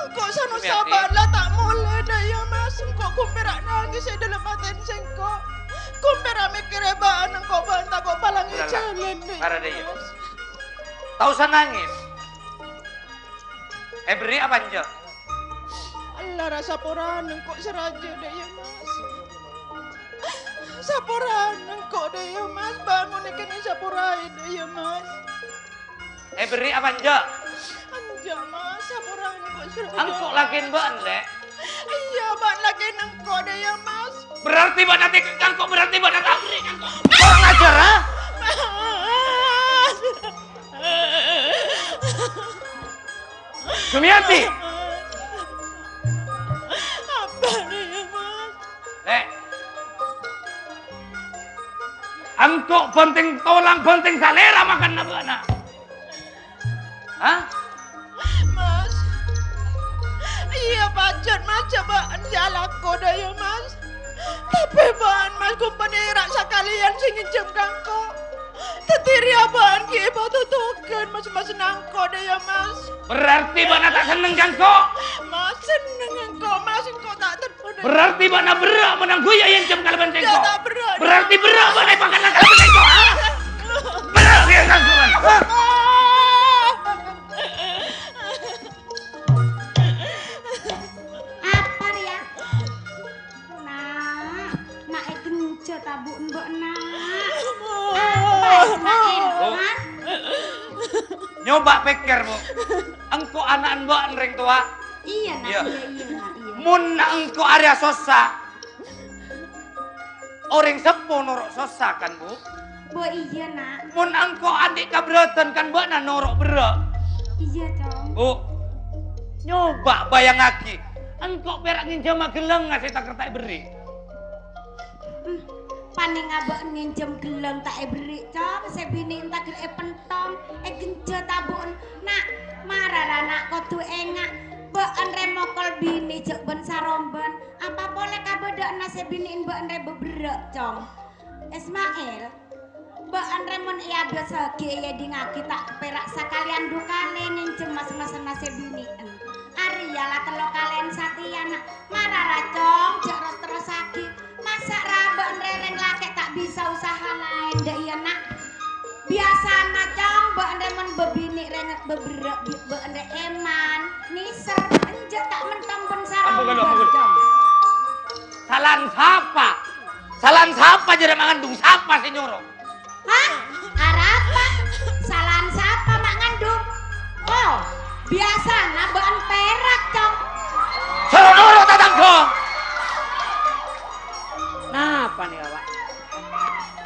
Engko' sanossa Sumiyati. Bâ'na la ta' molè, dâ', yâ, Mas. Engko' komperra' nangès è dhâlem atèna sèngko'. Kompèra mèkkèrè bâ'ân, engko' bâ'ân tako' palangè Ulala. Jhâlân, Dhi'. Para, Dhi', ya. Mas. Ta' osa nangès. Èberri' apa enjâ'? Ella ra saporana engko' sè rajâ, Dhi', ya, Mas. Saporana engko', Dhi', ya, Mas. Bâ'ân mon èkennèng saporaè, Dhi', ya, Mas. Èberri' apa enjâ'? Enjâ', Mas. Saporana engko' sè rajâ. Engko' lakèna bâ'ân, Lè'? Iyâ, bâ'ân lakèna engko', Dhi', ya, Mas. Berarti bâ'ân atè ka engko', berarti bâ'ân ta' berri' ka engko'. Kurang ajar, ha? Mas. Sumiati! Apa rèya, Mas? Lè'. Engko' bhântèng tolang, bhântèng salèra makanna bâ'na. Hah? Mas. Iyâ, pajhât, Mas, jhâ' bâ'ân sè alako, Dhi', ya, Mas. Tapè bâ'ân, Mas, ghun panèra' sakalèyan sè ngènjhâm ka engko'. Dhâddhi rèya bâ'ân ghi' èpatotogân, Mas, Mas, nangko', Dhi', ya, Mas. Berarti bâ'na ta' senneng ka engko'? Mas, senneng engko', Mas, engko' ta' teppo, Dhi'. Berarti bâ'na berrâ' mon angghuy ènjhâm kalabân sèngko'? Iyâ, ta' berrâ', Dhi'. Berarti berrâ' bâ'na èpakana kalabân sèngko', ha? Berrâ' iyâ, kalabân. Apa rèya? Na', na' ègenjhâ tabu'en bâ'na. Apa, Ismail? Bu. Hah? Nyoba pèkkèr, Bu. Engko' ana'en bâ'en rèng towa. Iyâ, Na', Iyâ. Iyâ, iyâ, Na', iyâ. Mon na' engko' arèya sossa, orèng seppo noro' sossa, kan, Bu? Bo, iyâ, Na'. Mon engko' andi' kaberrâ'ân, kan bâ'na noro' berrâ'. Iyâ, Cong. Bu, nyoba bâjângaghi, engko' pèra' ngènjhâma ghellângnga sè takèr ta' èberri'. Hmm, panènga bâ'en ngènjhâm ghellâng ta' èberri', Cong, sè binè'en takèr èpèntong, ègenjhâ tabu'en. Na', mara ra, Na', kodhu enga', bâ'en rè mokol binè jhâ' bân-sarombân, apa polè kabâdâ'ânna sè binè'en bâ'en rè bâberrâ', Cong. Ismail, bâ'en rè mon èabâsaghi èyèdingngaghi ta' pèra' sakalèyan du kalè ngènjhâm mas-masanna sè binè'en. Arèya la tello kalèn satèyana, mara ra, Cong, jhâ' ros-terrossaghi. Masa' ra bâ'en rè rèng lakè' ta' bisa usaha laèn, dâ' iyâ, Na'? Biyasana, Cong, bâ'en rè mon bâbinè' rèng bâberrâ' bi-, bâ'en rè èman, nèser, enjâ' ta' mentong bân Ampon, ampon. Sarombân, Cong. Salan sapa? Salan sapa jârèya mangandung? Sapa sè nyoro? Hah? Arapa? Salan sapa ma' ngandung? Oh, biyasana bâ'en pèra', Cong. Soro noro' tatangghâ. Napa nèka, Pak?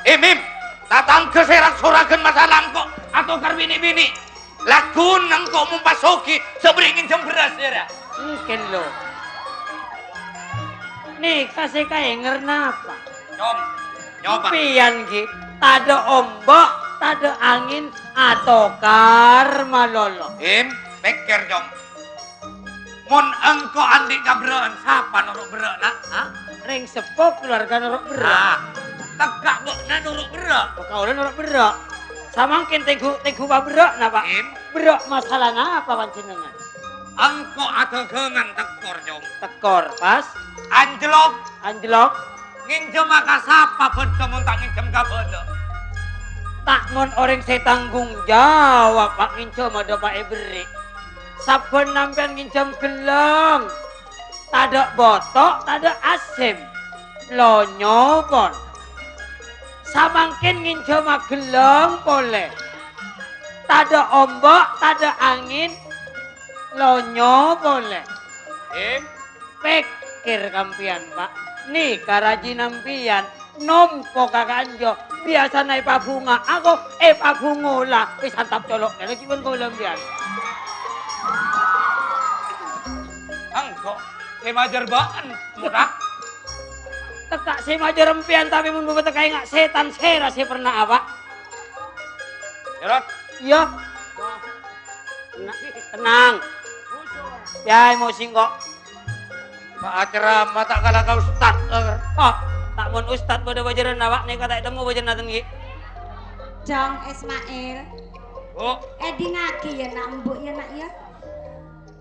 Eh, Mim, tatangghâ sè rag-soragân masalah engko' atokar binè'-binè'. Laghuna engko' mompa soghi, sè bârri' ngènjhâm bherrâs, yâ, ra? Mungkin, lo. Nèka sè kaènger napa? Nyom, nyoba. Sampèyan ghi, tadâ' omba', tadâ' angèn, atokar malolo. Im, pèkkèr, Nyom. Mon engko' andi' kaberrâ'ân, sapa noro' berrâ', Na'? Ha? Rèng seppo kalowarga noro' berrâ'. Ah, tèngka bâ'na noro' berrâ'. Kaulâ noro' berrâ'. Samangkèn tèngghu, tèngghu paberrâ'na, Pak. Im. Berrâ' masalah napa panjhennengngan? Engko' adhâghângan tèkor, Cong. Tèkor, pas. Anjlok. Anjlok. Ngènjhâma ka sapa bâdâ mon ta' ngènjhâm ka bâ'na? Ta' mon orèng sè tanggung jawab, Pak, ngènjhâma dâpa' èberri'. Sabbhân sampèyan ngènjhâm ghellâng, tadâ' bâto', tadâ' asèm, lonyo pon. Samangkèn ngènjhâma ghellâng polè. Tadâ' omba', tadâ' angèn, lonyo polè. Em? Pèkkèr sampèyan, Pak. Nèka rajina sampèyan, nompo ka kanjo. Biyasana èpabhunga, ako èpabhungola. Èsantap colo'na laghi bân kaulâ sampèyan. Engko' sè majâr bâ'en, Murak. Tèka' sè majâr sampèyan, tapè mon bâbâ tèka' enga' sètan sèra sè pernah, Pak. Jarot. Iyâ. Tenang. Tenang. Ya, emosi engko'. Ma' acerama ta' kala ka ustad, eh. Oh, ta' mon ustad bâdâ bâjârânna, Pak, nèka ta' ètemmo bâjârânna ten ghi. Jang Ismail. Bu. Èdingngaghi, yâ, Na', embu', yâ, Na', yâ.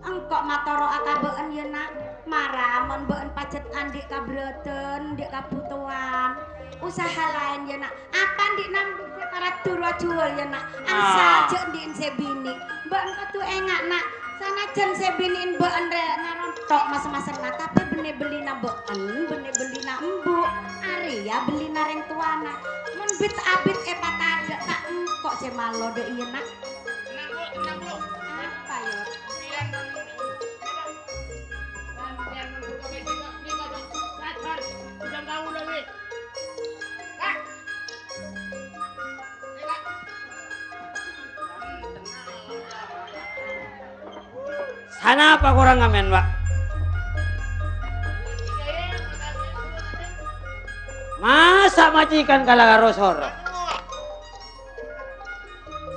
Engko' matoro'a ka bâ'en, yâ, Na'. Mara mon bâ'en pajhât andi' kaberrâ'ân, andi' kabhutowan. Usaha laèn, yâ, Na'. Apa andi' nambu sè parat duru ajhuwâl, yâ, Na'? Angsa Ah. jhâ' andi' sè binè'. Bâ'en kodhu enga', Na'. Sanajjhân sè binè'en bâ'en rè ngarontok mas-masenna, tapè bânnè bellina bâ'en, bânnè bellina embu'. Arèya bellina rèng towana. Mon bit-abit èpatadâ', ta' engko' sè malo dâ' iyâ, Na'. Tenang, Bu, tenang, Bu. Apa, yâ? Sampeyan, sampeyan, sampeyan, Sanapa korang ngamen, Pak? Masa majikan kala karo soro?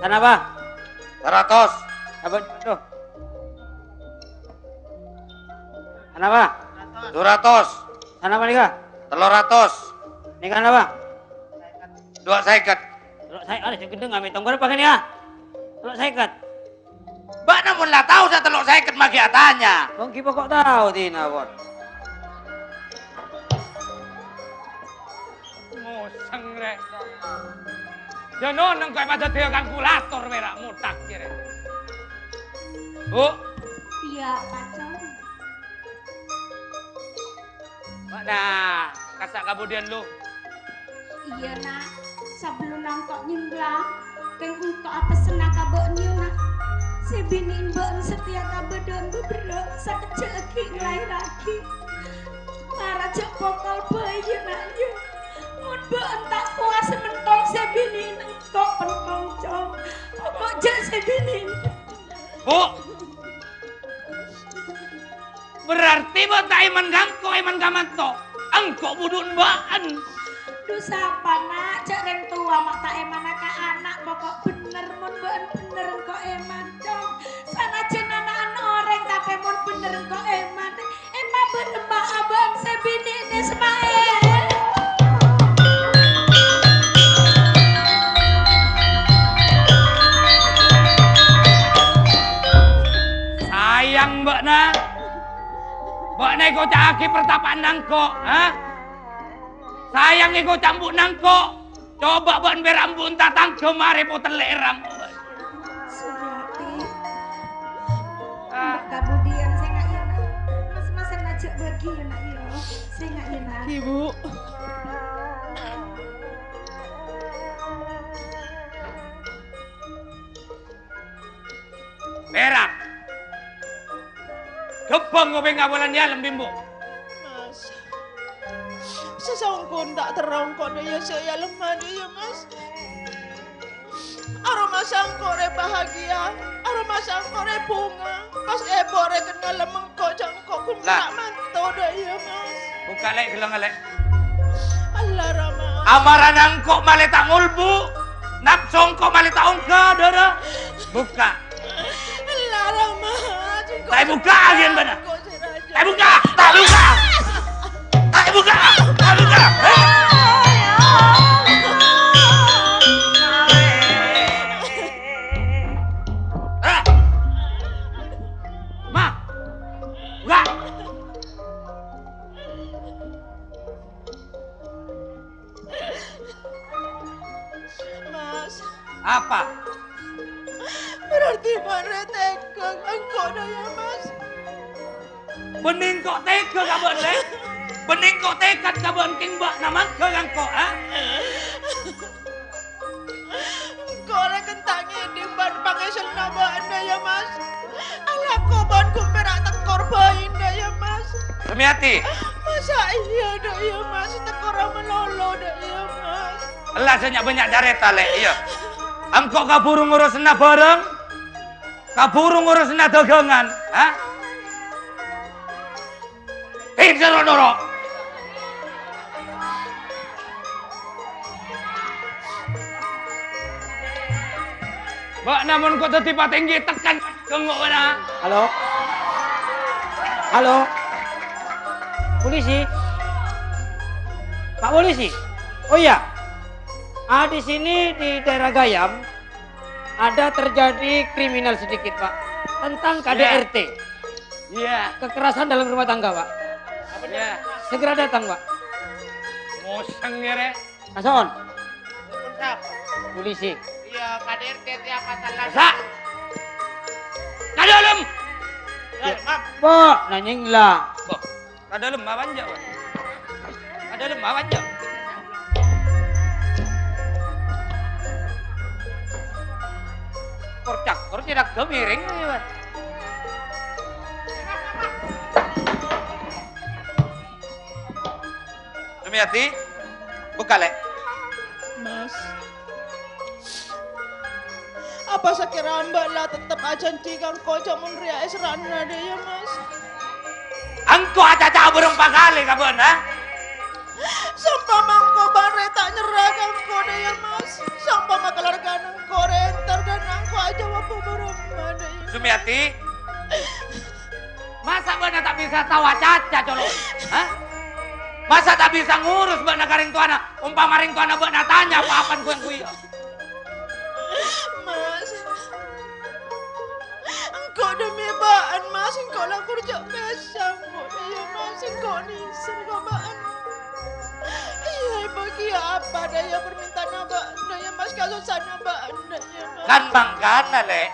Sanapa? Saratos. Saban, aduh. Sanapa? Dua ratus. Sanapa nika? Tello ratos. Nika napa? Dua seket. Tello seket, ada sing gendeng, kami tongkol apa kan ya? Tello seket. Ba'na mon la tao sa tello seket magi atanya. Wong ki pokok tao dina, Won. Ngoseng, Rek. Ya, non, engko' padaddiya kalkulator, pera' mutak, kere. Bu. Iya, Pak Cong. Mana? Kasa' kabudiyân, lu. Iyâ, Na'. Sabellunna engko' nyemblang, kèng engko' apessenna ka bâ'en, yâ, Na'. Sè binè'en bâ'en satèya kabâdâ'ân bâbârâ', sakejjhâ' aghi' ngalaèrraghi. Mara jhâ' pokol bhâi, yâ, Na', yâ. Mon bâ'en ta' kowasa mentong sè binè'en, engko' pentong, Cong. Pokok jhâ' sè binè'en. Bu! Berarti bâ'en ta' èman ka engko', èman ka manto. Engko' budhu'en bâ'en. Dhu sapa, Na'? Jhâ' rèng towa ma' ta' èmana ka ana', pokok bhender mon bâ'en bhender engko' èman, Cong. Sanajjhân ana'na orèng, tapè mon bhender engko' èman, èpabârâmma'a bâ'en sè binè'na, Ismail. Sayang bâ'na. Bâ'na èkoca'aghi partapa'anna engko', ha? Sayang èkoca' embu'na engko'. Coba bâ'en pèra' embu'en tatangghâ marè potellè'è ramo. Suryati. Ah. Kabudiyân sènga' yâ, Na'. Mas-masan ajâk bâgi yâ, Na', yâ. Sènga' yâ, Na'. Ibu. Pèra'. Ghâbâng ngobâng abâlân yâ, lem bimbo. Mas. Sasongkon ta' terro engko' dâ' iyâ sè èalemma dâ' iyâ, Mas. Aromasa engko' rè bahagia, aromasa engko' rè bhunga. Pas èbhâ rè kennal lem engko' jhâ' engko' ghun Lah. ta' manto dâ' iyâ, Mas. Bukka', Lè', ghellângnga, Lè'. Allah, Rama. Amarana engko' malè ta' ngolbu, napso engko' malè ta' ongghâ, Dârâ. Bukka'. Allah, Rama. Ta' èbukka' aghiyân bâ'na. Ta' èbukka', ta' èbukka'. Ta' èbukka', ta' èbukka'. Eh. Ma. Bukka'. Mas. Apa? Berarti bâ'na tèghâ ka engko' dâ' iyâ, Mas? Bânnè engko' tèghâ ka bâ'na, Lè'? Bânnè engko' tèghât ka bâ'na kèng bâ'na mangghâ ka engko', ha? Engko' rè kèng ta' ngèdhing bân pangèsella bâ'na, yâ, Mas. Alako bân ghun pèra' tèkor bhâi dâ' iyâ, Mas. Samèyati. Masa iyâ dâ' iyâ, Mas? Tèkorra malolo dâ' iyâ, Mas. Ella sè nya'-bânnya' carèta, Lè', iyâ. Engko' kabhuru ngorosanna bhârâng, kabhuru ngorosanna dhâghângan, ha? Sè noro'-noro'. Bâ'na mon ko' dhâddhi patèngghi, tekan kèngko' bâ'na. Halo? Halo? Polisi? Pak Polisi? Oh iya. Ah, di sini di daerah Gayam ada terjadi kriminal sedikit, Pak. Tentang Iya. K D R T. Iya. Kekerasan dalam rumah tangga, Pak. Iya. Segera datang, Pak. Mosèng, yâ, rè. Mason. Pun sapa? Polisi. Iyâ, K D R T tiap pasal. Sa. Ka dâlem. Dâlem, Mam. Bo, nanyèng la. Bo, ka dâlem apa enjâ', Pak? Ka dâlem apa enjâ'? Korcak, korcak, miring, yâ, Pak. Sumiati, bukka', Lè'. Mas. Apa sakèra Mbak la tettep ajhânjhi ka engko' jhâ' mon rèya èserra'ana dâ' iyâ, Mas? Engko' acaca bârâmpa kalè ka bâ'na? Sampè' mangko bâ'na rè ta' nyerra ka engko' dâ' iyâ, Mas. Sampè' makalargana engko' rè entar dâ' engko' ajâwâbbhâ bârâmpa dâ' iyâ. Sumiati, Masa' bâ'na ta' bisa tao acaca, colo'? Hah? Masa' ta' bisa ngurus bâ'na ka rèng towana? Ompama rèng towana bâ'na tanya, pa-apana ghu-, ghuya'? Mas, engko' dhimèn bâ'na, Mas, engko' la korjhâ' pèssè, Bu. Iyâ, Mas, engko' nèser ka bâ'na. Iyâ, èbâghiyâ apa dâ' iyâ parmènta'anna bâ'na, iyâ, Mas, kasossa'anna bâ'na, iyâ, Mas. Kan mangkana, Lè'.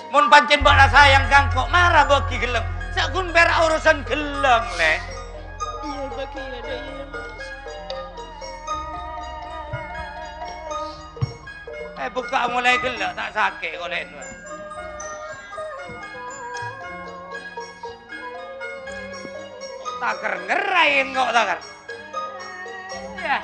Mon pancèn bâ'na sayang ka engko', mara bâgi ghellâng. Sè ghun pèra' urusan ghellâng, Lè'. Iyâ, bâgi, iyâ, dâ' iyâ, Mas. Eh, bukka' molaè ghellâ', ta' sakè' kolè'na. Takèr ngerraè engko', takèr. Iyâ.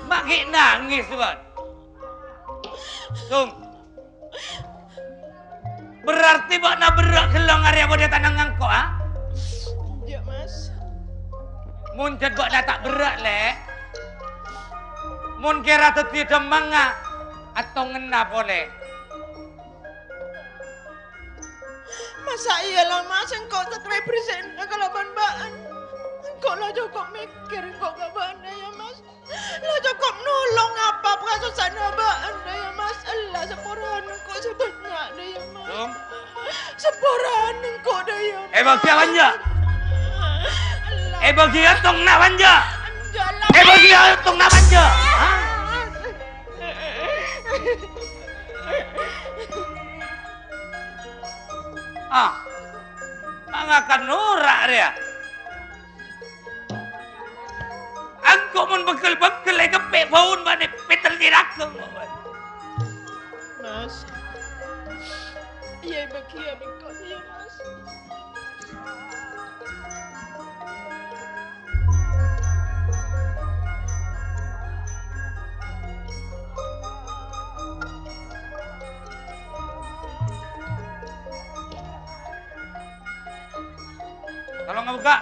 Ma' ghi' nangès, Wan. Song. Berarti bâ'na berrâ' ghellâng arèya bâdâ tanang engko', ha? Enjâ', Mas. Mon jhât bâ'na ta' berrâ', Lè'. Mon kèra dhâddhiyâ dâmmangnga, attongenna polè. Masa' iyâ la, Mas, engko' sakrè bherri'na kalabân bâ'na. Engko' la cokop mèkkèr engko' ka bâ'na, yâ, Mas. La cokop nolong apa kasossa'anna bâ'na, yâ, Mas. Ella saporana engko' sè bânnya', yâ, Mas. Dong. Saporana engko', yâ, Mas. Èbâghi apa enjâ'? Ella. Èbâghi èttongnga apa enjâ'? Enjâ' la. Èbâghi èttongnga apa enjâ'? Hah? Ah, mangakan nora' rèya. Engko' mon bengkel-bengkel èkeppè' bâuna bânnè pètèl cèragghâ. Mas. Iyâ, bâgiyân engko', iyâ, Mas. Tolong ngebuka.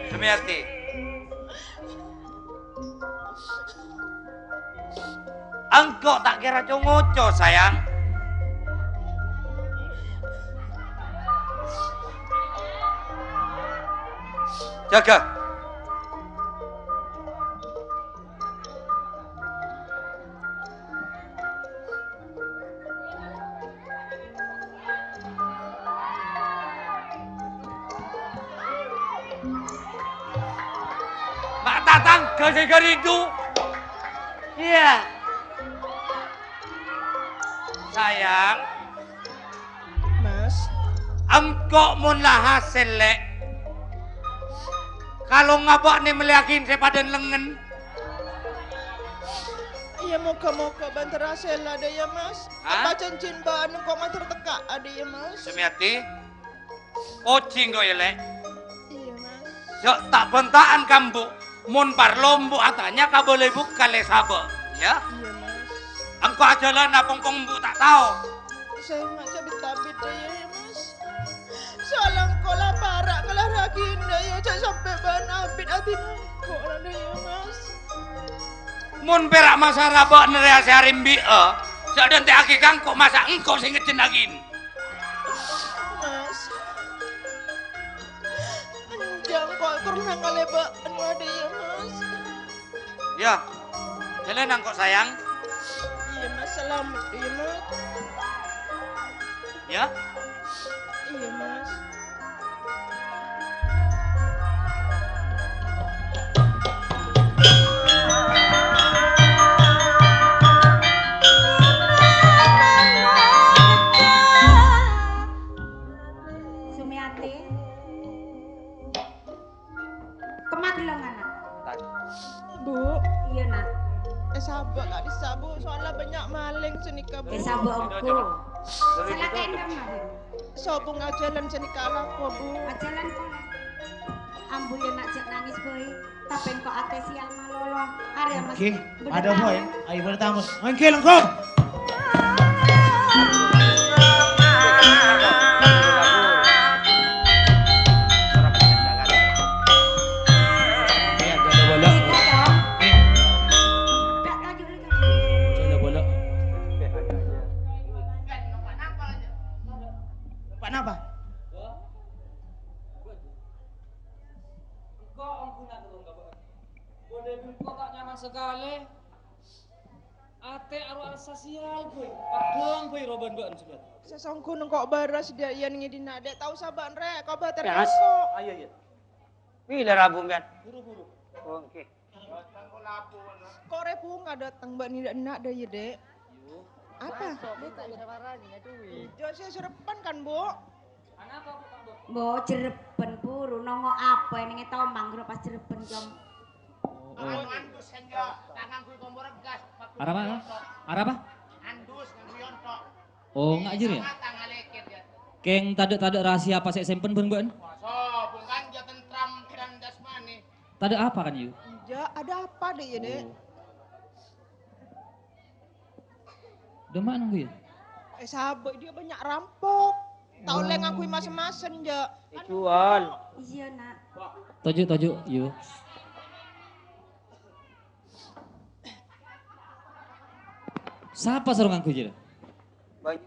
Sumiati. Engko' ta' kèra co-ngoco, sayang. Jâgâ. Ma' tatangghâ sè ghâridhu. Iyâ. Sayang. Mas. Engko' mon la hasèl, Lè'. Kalongnga bâ'na mellèyaghin sè padâ lengngen. Iyâ, moghâ-moghâ bân terra sella dâ' iyâ, Mas. Hah? Apa jhânjhina bâ'na engko' mandhâr tekka'a dâ' iyâ, Mas? Sumiati, ojhi engko' yâ, Lè'. Iyâ, Mas. Jhâ' ta' bhânta'an ka embu', mon parlo embu' atanya ka bâlâi bukka' lè sabâ', yâ? Iyâ, Mas. Engko' ajhâlân apongpong embu' ta' tao. Sènga' jhâ' bit-abit, yâ, yâ, Mas. Soalla engko' la para' kala ragina, yâ, jhâ' sampè' bâ'na abit adina engko', la, yâ, Mas. Mon pèra' masara bâ'na rèya sè arimbi'â, jhâ' dântè'aghi ka engko', masa' engko' sè ngejjhennaghin. Mas. Enjâ' engko' atorra ngalèbâ' anu adâ', yâ, Mas. Yâ. Jhâlân engko', sayang. Iyâ, Mas, salamet, iyâ, Mas. Yâ. Iyâ, Mas. Sumiati. Kemma ghellâ', Nak? Bu. Iyâ, Nak. Èsabâ' ka'dissa', Bu. Soalla bânnya' malèng sanèka, Bu. Èsabâ' ongghu. Salakèn, Nak. Sobung ajhâlân sanèka alako, Bu. Ajhâlân, kok. Ambu, yâ, Nak, jhâ' nangès bhâi. Tapè engko' atè sèyal malolo. Arèya, Mas. Oke, bâdâ tamu. Ayo, bâdâ tamu. Oke, lengkap. Iya, jaga bola. Oke. Jaga bola. Pak, napa? Engko' ongguna tulung ka bâ'na. Bâdâ bengko ta' nyaman sakalè. Atè arowa sosial, bhâi. Padhâng, bhâi, roban bâ'na, Sobat. Sasongghuna engko' bârâs dâ' iyân ngèdinna, Dek. Ta' osa bâ'na, Rek. Kobâtèr engko'. Ayo, ayo. Bilâ rabu, Mbak? Buru-buru. Oke. Ko' rè bhunga dâteng bâ'na dâ' enna', dâ' iyâ, Dek. Apa? Jhâ' sè jhârebbhân kan, Bu? Bu, jhârebbhân buru, nongo apa ènèngè tomang ghârâ pas jhârebbhân, Cong. Oh. Arapa? Arapa? Oh, nga' jârèya? Kèng tadâ', tadâ' rahasia apa sè èsèmpen bân bâ'na? Tadâ' apa kan, Yu? Enjâ', ada apa, Dek, ya, Dek? Oh. Dâ' emma' nanggu, ya? Eh, sabâ' dia banyak rampok. Ta' ollè ngangghuy mas-emasan, jâ'. Èjuwâl. Iyâ, Nak. Toju', toju', yu. Sapa soro ngangghuy, jâ'? Banyu.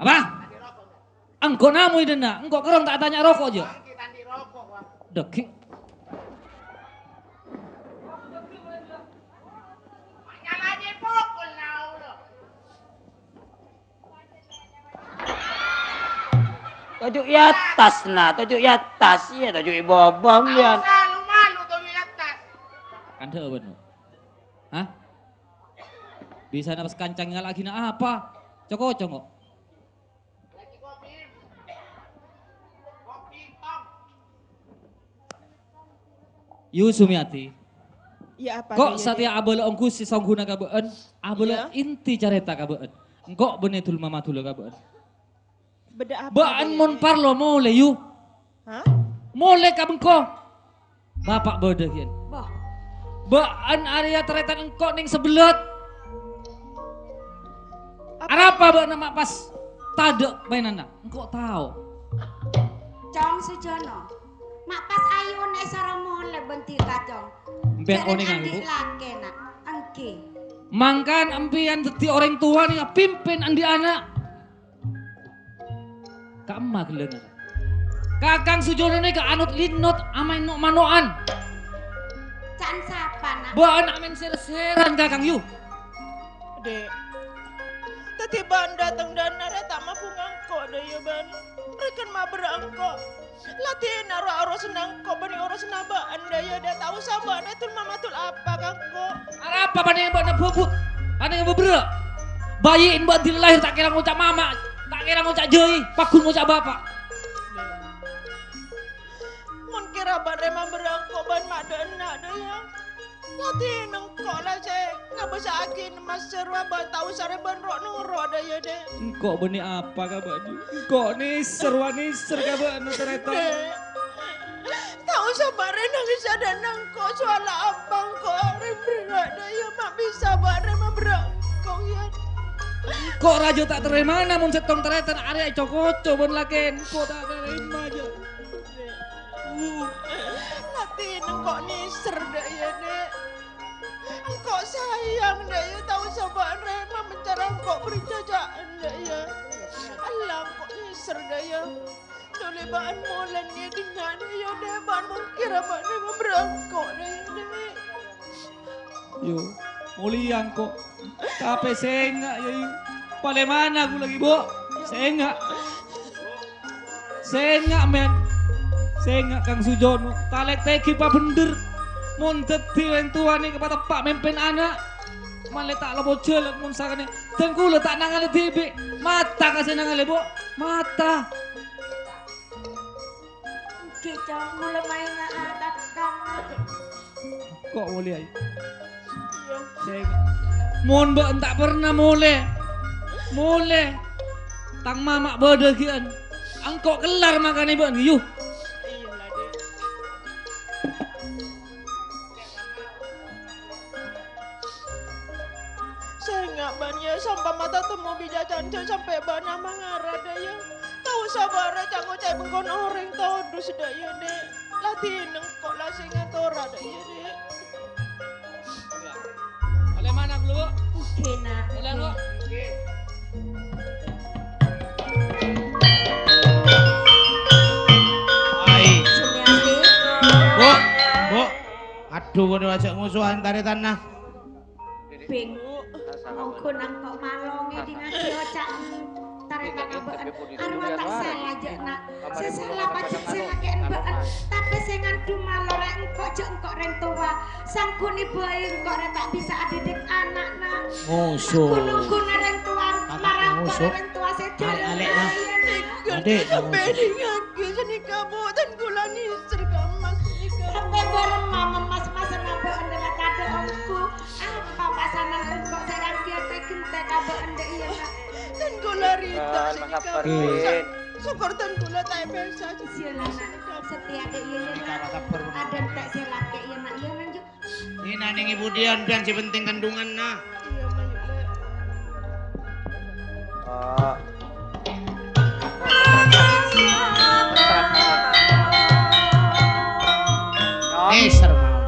Apa? Engko' namoy dâ' enna', engko' kèrong ta' atanya roko', jâ'. Dâggi'. Toju' è attas, na, toju' è attas, iyâ, toju' è bâbâ, iyâ. Kandhâ' bân. Hah? Bisa napas kancang ngala' ghi' na apa? Coko-coko. Yu Sumiati. Iyâ, apa? Ko' satèya abâlâ ongghu sè songghuna ka bâ'ân, abâlâ inti carèta ka bâ'ân. Engko' bânnè dul-mamadulâ ka bâ'ân. Bâdâ apa? Bâ'ân mon parlo molè, yu. Hah? Molè ka bengko. Bapa' bâdâ, Gin. Bâ'ân arèya tarètan engko' neng Sabellât. Arapa bâ'na ma' pas tadâ' mainanna? Engko' tao. Cong Sujono. Ma' pas ayuna èsoro molè bân dhika, Cong. Empèyan onèng, Bu. Lakèna. Èngghi. Mangkana empèyan dhâddhi orèng towa nèka pimpin andi' ana'. Ka'emma ghellâna. Kakang Sujono nèka anot linot, amaèn no'-mano'an. Ca'na sapa, Nak? Bâ'ân amaèn sèr-sèran, Kakang, yu. Dek. Dhâddhi bâ'ân dâteng dâ' enna' rè ta' mabhunga engko', dâ' iyâ bâ'ân. Rèken maberrâ engko'. La dinna' ro-, orosanna engko' bânnè orosanna bâ'ân, dâ' iyâ, dâ' ta' osa bâ'ân dul-mamadul apa ka engko'. Arapa panèka bâ'na bhubut? Panèka maberrâ? Bayi'en bâ'ân dila lahèr ta' kèra ngoca' mama, ta' kèra ngoca' jâi, pagghun ngoca' bapa'. Mon kèra bâ'ân rè maberrâ engko' bâ'ân ma' dâ' enna', dâ' iyâ. La dinengko' la sè ngabâsa'aghi emmas sè rowa bân ta' osa rè bân ro'-noro', Dâ', iyâ, Dè'. Engko' bânnè apa ka bâ'na? Engko' nèser wa nèser ka bâ'na, tarètan. Dè', ta' osa bâ'na nangès adâ'na engko', soalla apa engko' rè berrâ', Dâ', iyâ, ma' bisa bâ'na maberrâ' engko', iyâ. Engko' rajâ ta' tarèmana mon sèttong tarètan arèya co-koco bân lakèna, engko' ta' tarèma, jâ. La dinengko' nèser, Dâ', iyâ, Dè'. Engko' sayang, Dâ', iyâ, ta' osa bâ'na rè mamencara engko' parcajâ'ân, Dâ', iyâ. Ella engko' nèser, Dâ', iyâ. Dhuli bâ'na molè è dinna', Dâ', iyâ, Dè', bâ'na mon kèra bâ'na maberrâ' engko', Dâ', iyâ, Dè'. Yu, molèya engko'. Tapè sènga', yâ, yu. Palèmana ghulâ ghi', Bo'? Sènga'. Sènga', mèn. Sènga', Kang Sujono. Talèk tèghi pabhendher. Mon dhâddhi rèng towa nèka pateppa' mèmpèn ana'. Malè ta' lopo jhâlân mon sakanè. Dân ghulâ ta' nangalè dhibi'. Mata ka sè nangalè, Bo'. Mata. Èngghi, Cong, mula maèna, ah, Kakang. Ko' molè, ayo. Iyâ. Sèng. Mon bâ'na ta' pernah molè, molè. Tang mama' bâdâ ghi'ân. Engko' kellar makanè bâ'na, yu. Iyâ, la, Dè'. Sènga' bâ'na, yâ, sampè' mata temmo bi' jhâjhân jhâ' sampè' bâ'na mangara, Dâ', yâ. Ta' osa bâ'na ca'-ngoca' bengkona orèng todus, Dâ', yâ, Dè'. La dinengko' la sè ngatora, Dâ', yâ, Dè'. Oleh mana, Bu? Oke, nah. Oleh, Bu? Ai. Suliati. Bu, Bu. Aduh, ngono aja' musuhan tarètanna. Bing. Monggo nangko' malonge dingagi oca' tarètan aba'an. Arwah ta' sala jâ', Na'. Sè sala pajhât sè lakè'en bâ'en. Tapè sè ngandhung malolo engko' jâ' engko' rèng towa. Sanggup nèbâi engko' rè ta' bisa adidik ana', Na'. Musuh. Ghun-ongguna rèng towa, marang engko' rèng towa sè dhâlem. Alè', Na'. Adik, kamu. Sampè' dingagi sanèka, Bu, dân kaulâ nèser ka emmas sanèka. Sampè' bârâmma emmas-emmasanna bâ'en la tadâ' ongghu. Apa pasanan engko' sè èanggiyâ tè-ghentè ka bâ'en, Dâ' iyâ, Na'? Dân kaulâ rèta sanèka, Bu. Sa-, sokor dân kaulâ ta' èpèsa. Iyâ, Na'. Satèya, Dâ' iyâ, Na'. Adântè' sè lakè', iyâ, Na', iyâ, lanjut. Ina nèng budiyân bân sè penting kandunganna. Iyâ, mayu, Lè'. Ah. Nèser mawon.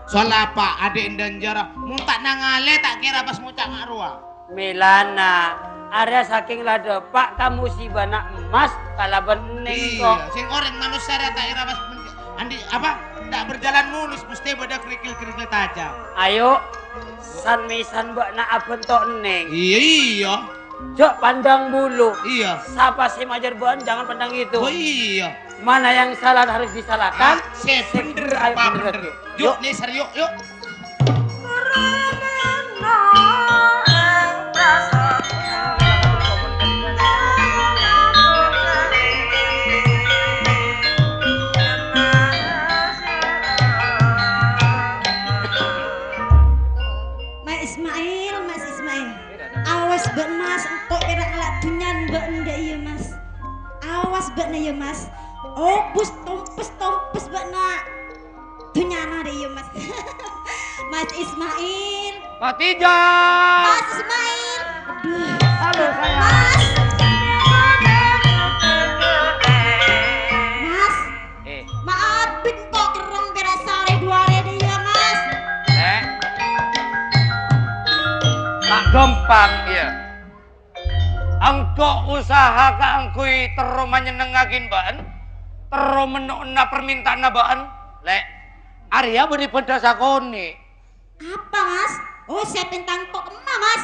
Soal apa? Adhi' èndanjara. Mon ta' nangalè, ta' kèra pas ngoca' nga' rowa. Mèlana, arèya sakèng la dâpa' ka musibana emmas kalabân ennèng, Ko'. Iyâ, sèng orèng manossa rèya ta' èra pas men-, andi', apa, ta' berjalan mulus, mestè bâdâ kerikil-kerikil tajam. Ayo, san-mèsan bâ'na abhânto ennèng. Iyâ, iyâ. Jhâ' pandang bulu. Iyâ. Sapa sè majâr bâ'en, jangan pandang itu. Oh, iyâ. Mana yang salah harus disalahkan. Ah, sè bhender, sè bhender, apa ayo bhender. Bhender. Yu', yu'. Nèser, yu', yu'. Mas Ismail, Mas Ismail. Awas bâ'en, Mas, engko' kèra ngala' dhunnyana bâ'en, Dâ' iyâ, Mas. Awas bâ'na, yâ, Mas. Obus tompes-tompes bâ'na. Dhunnyana, Dâ' iyâ, Mas. Mas Ismail. Khadijah. Mas Ismail. Aduh. Halo, sayang. Mas. Mas. Eh. Maaf, bit kok kerrong kèra sarè dua arè, Dâ' iyâ, Mas. Eh. Tak gampang, iyâ. Engko' usaha kaangghuy terro manyennengngaghin bâ'en, terro menno'ona parmènta'anna bâ'en, Lè'. Arèya bânnè bhândhâ sakonè'. Apa, Mas? Oh, sè pènta engko' kemma, Mas.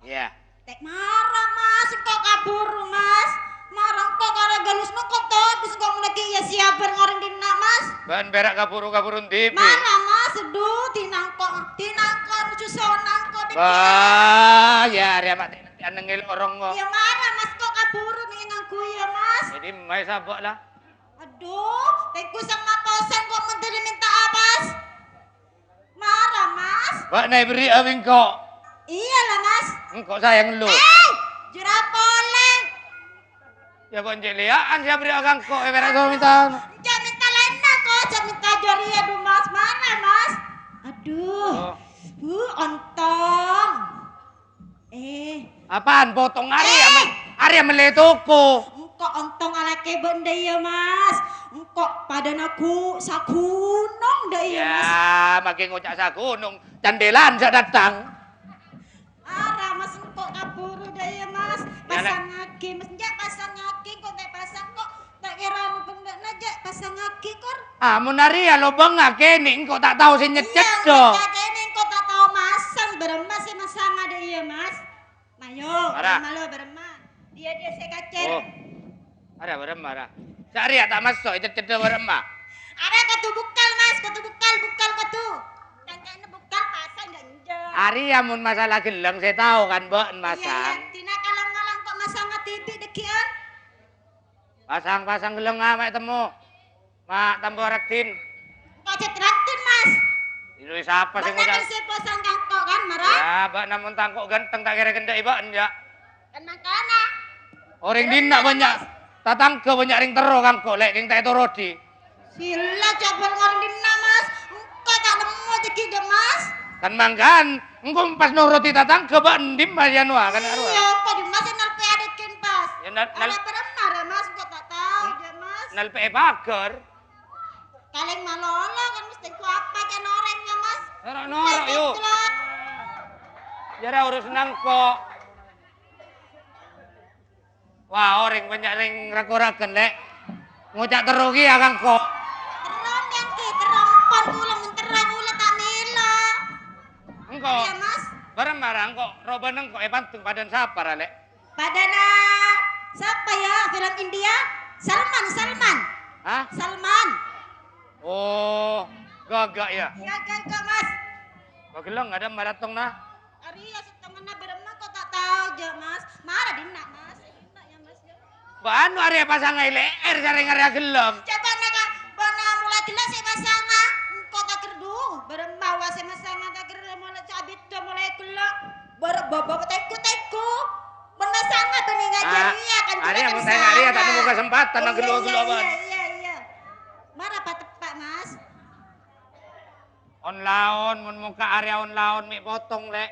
Iyâ. Tè' mara, Mas, engko' kabhuru, Mas. Mara engko' karè ghalus engko' todus engko' mon laghi' iyâ sèyabhân orèng dinna', Mas. Bâ'en pèra' kabhuru-kabhuru dhibi'. Mara, Mas, aduh, dinangko, dinangko, cucona engko' dhika. Bah, iyâ, arèya ma' tè-, tè-, nengngel orong ko. Iyâ, mara, Mas, engko' kabhuru nèng ngangghuy, yâ, Mas. Jadi, mai sabâ' la. Aduh, tènggu sang maposan ko' menteri minta apas. Bâ'na èberri'â bi' engko'. Iyâ la, Mas. Engko' sayang lu. Eh, jârèya polè. Yâ, bâ'na cè' lèya'an sè aberri'â ka engko', è pèra' so mènta. Jâ' mènta laènna, ko', jâ' mènta jârèya, du, Mas. Mara, Mas. Aduh. Oh. Huh, ontong. Eh. Apaan potong arèya, eh! Arèya mellè toko. Engko' ontong alakè bâ'na dâ' iyâ, Mas. Engko' padâna gu-, saghunong dâ' iyâ, Mas. Yâ, maghi ngoca' saghunong. Candèlan sè dâteng. Ara, Mas, engko' kabhuru dâ' iyâ, Mas. Yâ, lè. Pasangngaghi, Mas. Enjâ', pasangngaghi, engko' ta' pasang, kok. Ta' kèra bengka'na jâ' pasangngaghi, Kor. Ah, mon arèya lobângnga kènè' engko' ta' tao sè nyèccèddhâ. Iyâ, engko' kènè' engko' ta' tao masang, bârâmma sè masanga dâ' iyâ, Mas? Mayu, Ara. Bârâmma lo, bârâmma. Diyâ, diyâ sè kacèr. Oh. Ara, bârâmma, Ara. Sa'arèya ta' maso', ècèccèddhâ bârâmma. Ara, kodhu bukkal, Mas, kodhu bukkal, bukkal kodhu. Cangkè'na bukkal, pasang jâ' enjâ'. Arèya mon masalah ghellâng sè tao kan bâ'na masang. Iyâ, iyâ, dina kalang-kalang kok masanga dhibi' dhâggi'ân. Pasang-pasang ghellângnga ma' ètemmo. Ma' tambâ raddhin. Engko' jâ' raddhin, Mas. Iyâ, sapa sè ngoca'? Bâ'na kan sè pasang ka engko' kan, mara? Yâ, bâ'na mon ta' engko' ghânteng ta' kèra èkendhâ'i bâ'na, yâ. Kan mangkana. Orèng dinna' bânnya' tatangghâ bânnya' rèng terro ka engko', lè', kèng ta' ètorodhi. Sila jabal ngarènna, Mas. Engko' ta' nemmo jâghi, Mas. Kan mangkan, engko' pas norodhi tatangghâ bâ'na dimma yâ nowa, kan arowa. Iyâ, engko' dimma sè nalpè'è adâghin, pas. Yâ, nal-, nal-, Ala bârâmma, Mas, engko' ta' tao, yâ, Mas. Nalpè'è paghâr. Kalèng malolo, kan mestè engko' apa, can orèng, yâ, Mas. Noro'-noro', yu. Engko' ta' tao. Yâ, ra urus nangko'. Wah, orèng bânnya' rèng ra-koragân, Lè'. Ngoca' terro kèya ka engko'. Terro, Lè', terro. Empon kaulâ, mon terro kaulâ ta' mèlo. Engko'. Iyâ, Mas. Bârâmma ra engko', robâna engko' èpandeng padâna sapa ra, Lè'? Padâna sapa, yâ? Film India? Salman, Salman. Hah? Salman. Oh, ghâghâ, yâ? Ghâghâ, Mas. Bâ ghellâ' adâ' marattong, nah. Arèya sèttonganna bârâmma engko' ta' tao, jâ', Mas. Mara dinna', Mas. Dinna', yâ, Mas, yâ. Bâ anu arèya pasanga è lè'èr sarèng arèya ghellâ'. Coba naka, bâ'na mola ghellâ' sè pasanga. Engko' ta' ghâr du. Bârâmma wa sè masanga ta' ghâr mola cabit do mola ghellâ'. Bâr-, bâ-, bâ-, tèggu-tèggu. Mon masanga bânnè ngajhâr iyâ kan. Arèya mon ta' arèya ta' nemmo kasempatan nang ghellâ'-ghellâ', Bân. Iyâ, iyâ, iyâ. Mara pateppa', Mas. On-laon, mon mongka arèya on-laon mè' potong, Lè'.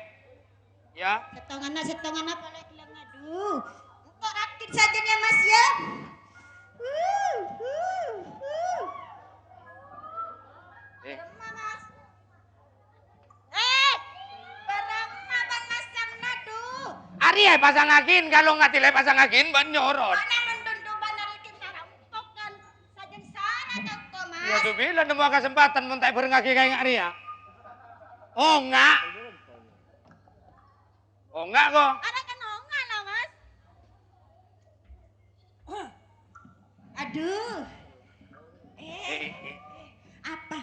Yâ. Sèttonganna, sèttonganna polè ghellâ' ngadu. Engko' rakit sajân, yâ, Mas, yâ. Wuh, wuh, wuh. Eh. Bârâmma, Mas. Eh, bârâmma bân masang ngadu. Arèya pasangaghin, kalo ngatèlè pasangaghin, bân nyoron. Mana mendundu bân arikin tarempok kan. Sajân sara toko, Mas. Yâ, bilâ nemmo kasempatan mon ta' èbhârengngaghi ka enga' rèya. Oh, enga'. Oh, enga', ko. Ara kan onga' la, Mas. Aduh. Eh, eh, eh. Apa?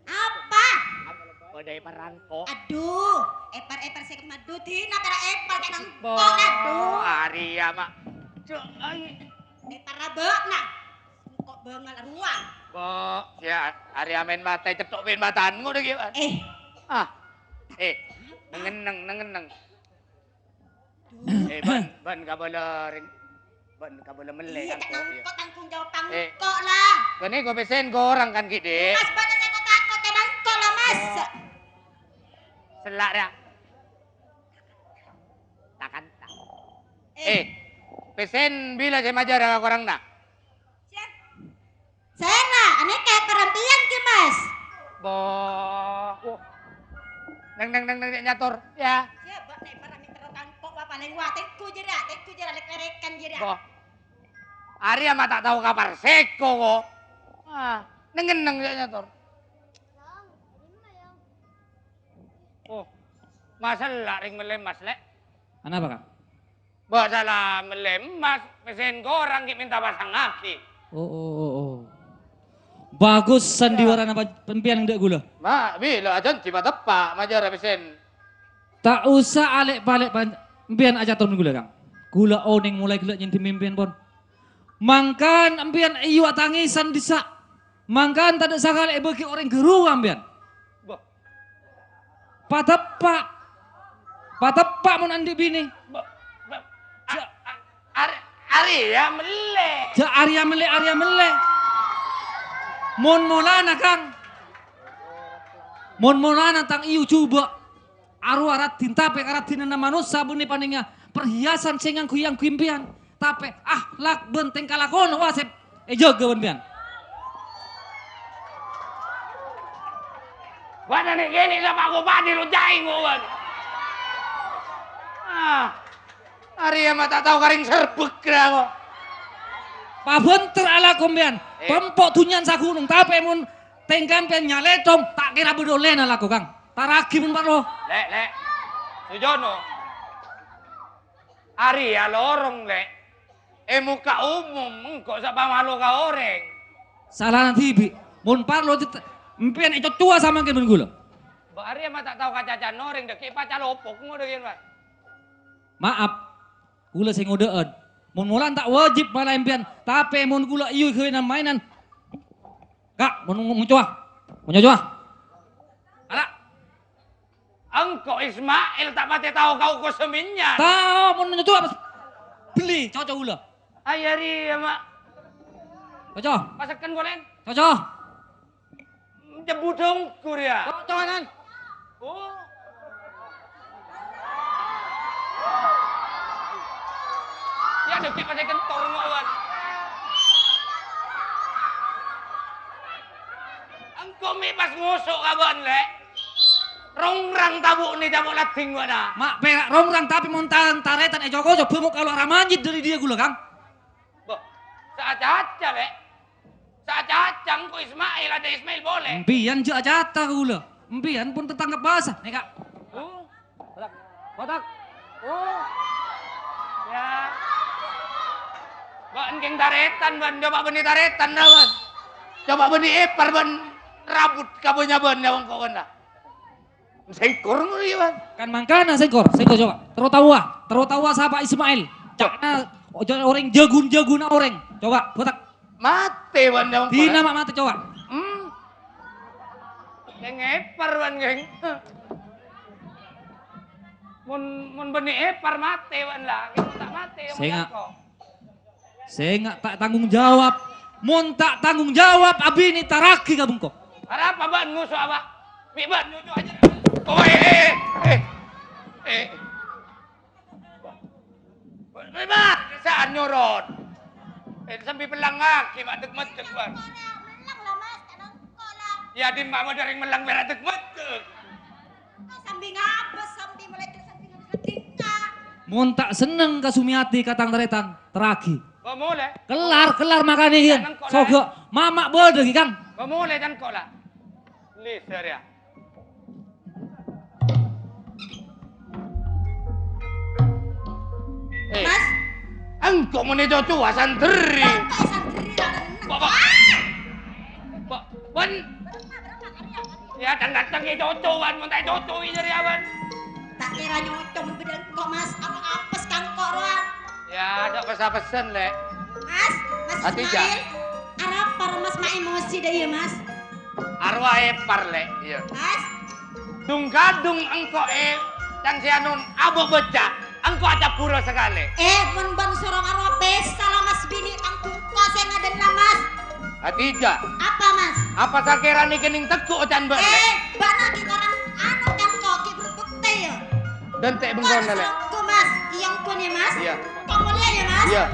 Apa? Padâ èparangko. Aduh, èpar-èpar sè kemma dudina pèra' èpar kènang. Bo, kok, aduh. Arèya, Mak. Cuk, ai. Èpar abâ'na. Engko' bângal rowa. Bo, yâ, arèya mèn matè cetthok pèn matan ngono ghi, Pak. Eh. Ah. Eh, nengenneng, nengenneng. Eh, bân, bân kabâlâ rèng-, bân kabâlâ mellè. Iyâ, kan, kok, iyâ. Tanggung jawab, eh, engko' la. Kènè' ko pèssèna korang kan, ghi', Dek? Mas, bân sè tako'-tako' kènang engko' la, Mas. Sella', ra. Takan, ta. Eh. Eh, pèssèna bilâ sè majârâ ka korangnga? Siap. Sèra, anèka èpar empèyan kè, Mas. Bo, wo. Neng, neng, neng, neng, nyator, yâ. Yâ, bâ', nèng para mènterro kangko', wa, palèng, wa, tèngghu jârèya, tèngghu jârèya, lèk-lèkkan jârèya. Bo. Arèya ma' ta' tao kapar sèko, ko. Ah, neng, neng, neng, nyator. Oh, masella' rèng mellè emmas, Lè'. Anapa, Kak? Bâ' sala mellè emmas, pèssèna korang ghi' mènta pasangngaghi. Oh, oh, oh, oh. Bagus sandiwarana pa-, empèyan dâ' ghulâ. Ma', bilâ ajhânjhi mateppa' majârâ pèssèna. Ta' osa alè'-palè' pan-, empèyan acator bân ghulâ, Kang. Ghulâ onèng molaè ghellâ' nyèndhimè empèyan, pon. Mangkana empèyan èyowa tangèsan dissa'. Mangkana tadâ' sakalè èbâghi orèng ghâruwa empèyan. Bâh. Pateppa'. Pateppa' mon andi' binè. Ba-, ba-, a-, Ja- a-, are-, arèya mellè. Ja' arèya mellè, arèya mellè. Mon molana, Kang. Mon molana tang iyâ jhubâ'. Arowa raddhin, tapè karaddhinanna manossa bânnè panènga perhiasan sè ngangghuy-angghuy empèyan. Tapè akhlak bân tèngka lakona, wa, sè èjâgâ bân empèyan. Bâ'na nè'-kènè' sapa ko' padhi lo jhâi' ngowan. Ah, arèya ma' ta' tao karèng serbek ra ko'. Pabhânter alako empèyan, Eh. pempo' dhunnyana saghunong, tapè mon tèngka empèyan nyalèthong, ta' kèra bâdâ ollèna lako, Kang. Taraghi mon parlo. Lè', Lè'. Sujono. Arèya lorong, Lè'. È moka umum, engko' sapa malo ka orèng. Salana dhibi'. Mon parlo, dit-, empèyan ècocowa samangkèn bân ghulâ. Ba' arèya ma' ta' tao kacacana orèng, dâgghi' pacalopok ngono dhâggi', Pak. Maaf, ghulâ sè ngodâ'ân. Mon molan ta' wajib mala empèyan, tapè mon ghulâ iyâ ghâbây na-, mainan, Ka', mon, mon, mon cowa. Mon cowa. Ala. Engko' Ismail ta' patè tao ka ko' samènyan. Tao, mon nyocowa, pas bellè, coco ghulâ. Ay, arèya, Ma'. Coco. Pasekken, Kolen. Coco. Jebbu dongkur, ya. Coco, Nan. Oh. Ya, dâgghi' pasè kentor ngowan. Engko' mè' pas ngoso' ka bâ'na, Lè'. Rongrang tabu'na camo' laddhing bâ'na. Ma' pèra' rongrang, tapè mon tan-, tarètan èco-koco, bâ' mo' kalo' ra manjit dâri dhiyâ ghulâ, Kang. Bâh, saaca-aca, Lè'. Saaca-aca engko' Ismail, ada Ismail polè. Empèyan jâ' acata ka ghulâ. Empèyan pon tatangghep bhâsa, nèka. Oh. Kotak. Oh. Ya. Bâ'na kèng tarètan, bâ'na. Coba bânnè tarètan, bâ'na. Coba bânnè èpar, bâ'na. Rabut ka bânnya' bâ'na, wong ko' kènna. Sèngkor ngono, ya, Bang. Kan mangkana sèngkor, sèngkor coba. Terro taowa, terro taowa sapa Ismail. Ca'na ojo orèng jagun-jaguna orèng. Coba, botak. Matè, Bang, nyawang. Dina ma' matè, coba. Hmm. Kèng èpar, Bang, kèng. Mon, mon bânnè èpar matè, Bang, la. Kèng ta' matè, Bang, Sènga'. Kok. Sènga' ta' tanggung jawab. Mon ta' tanggung jawab, abinè taraghi ka bengko. Arapa bâ'na ngoso' apa? Mè' bâ'na nyoco' ajâ. Oh, eh, eh, eh. Eh. Bâ'na sa'an nyorot. Eh, sambi pellangngaghi, ma' dek-medek, Bang. Mellang la, Mas, kan engko' la. Ya, dimma' ma' dâreng mellang mèra dek-medek. Sambi ngabâs, sambi meledak, sambi ngabâs tingka. Mon ta' senneng ka Sumiati ka tang tarètan, terraghi. Kok molè? Kellar, kellar makana, Yan. Senneng kok, Sogo, mama' bâdâ ghi, Kang. Kok molè, Yan, kok, la? Liser, ya. Eh, Mas. Engko' mon ècocowa sandherri. Apa sandherri, ra tenang. Ba-, ba-, Ah! ba-, ban. Berapa, berapa, karya, karya? Ya, dateng-dateng ècocowan, mon ta' ècocowi jârèya, Wan. Ta' kèra nyoco mon bâdâ engko', Mas. Aku apes ka engko' rowa. Ya, jhâ' pes-apessen, Lè'. Mas, Mas Ati, Jâ. Ismail, arapa Mas ma' emosi dâ' iyâ, Mas? Arowa èpar, Lè'. Iyâ. Mas? Dung-kadung engko' è tang sè anon abâ' bâca. Engko' acabbhurâ sakalè. Eh, mon bân soro karo pesta la, Mas, binè tang bungko sè ngadânna, Mas. Adhijâ. Apa, Mas? Apa sakèrana kènèng tegghu' oca'na bâ'na? Eh, bâ'na ghi' korang anu kan kok, ghi' berbukti, ya? Dântè' bengkona, Lè'. Mas, Mas. Iyâ, ampon, ya, Mas. Iyâ. Kok molèya, ya, Mas? Iyâ.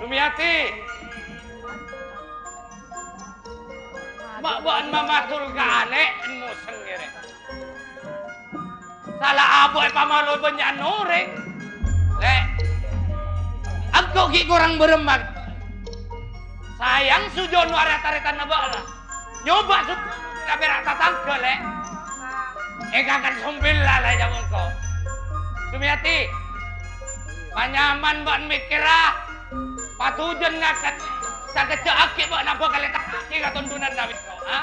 Sumiati. Ma' bâ'na mamatul ka alè', mosèng ngèrèng. Sala abâ' èpamalo bânnya'na orèng. Lè'. Engko' ghi' korang bârâmma. Sayang Sujono arè tarètanna bâ'na. Nyoba su-, ka pèra' tatangghâ, Lè'. Èkakan sombella, Lè', nyamongko. Sumiati. Panyaman bâ'na mèkkèra. Patojhuna ngakan sakejjhâ' aghi' bâ'na bhâkal ètangka'aghi katondhunanna bengko, ha?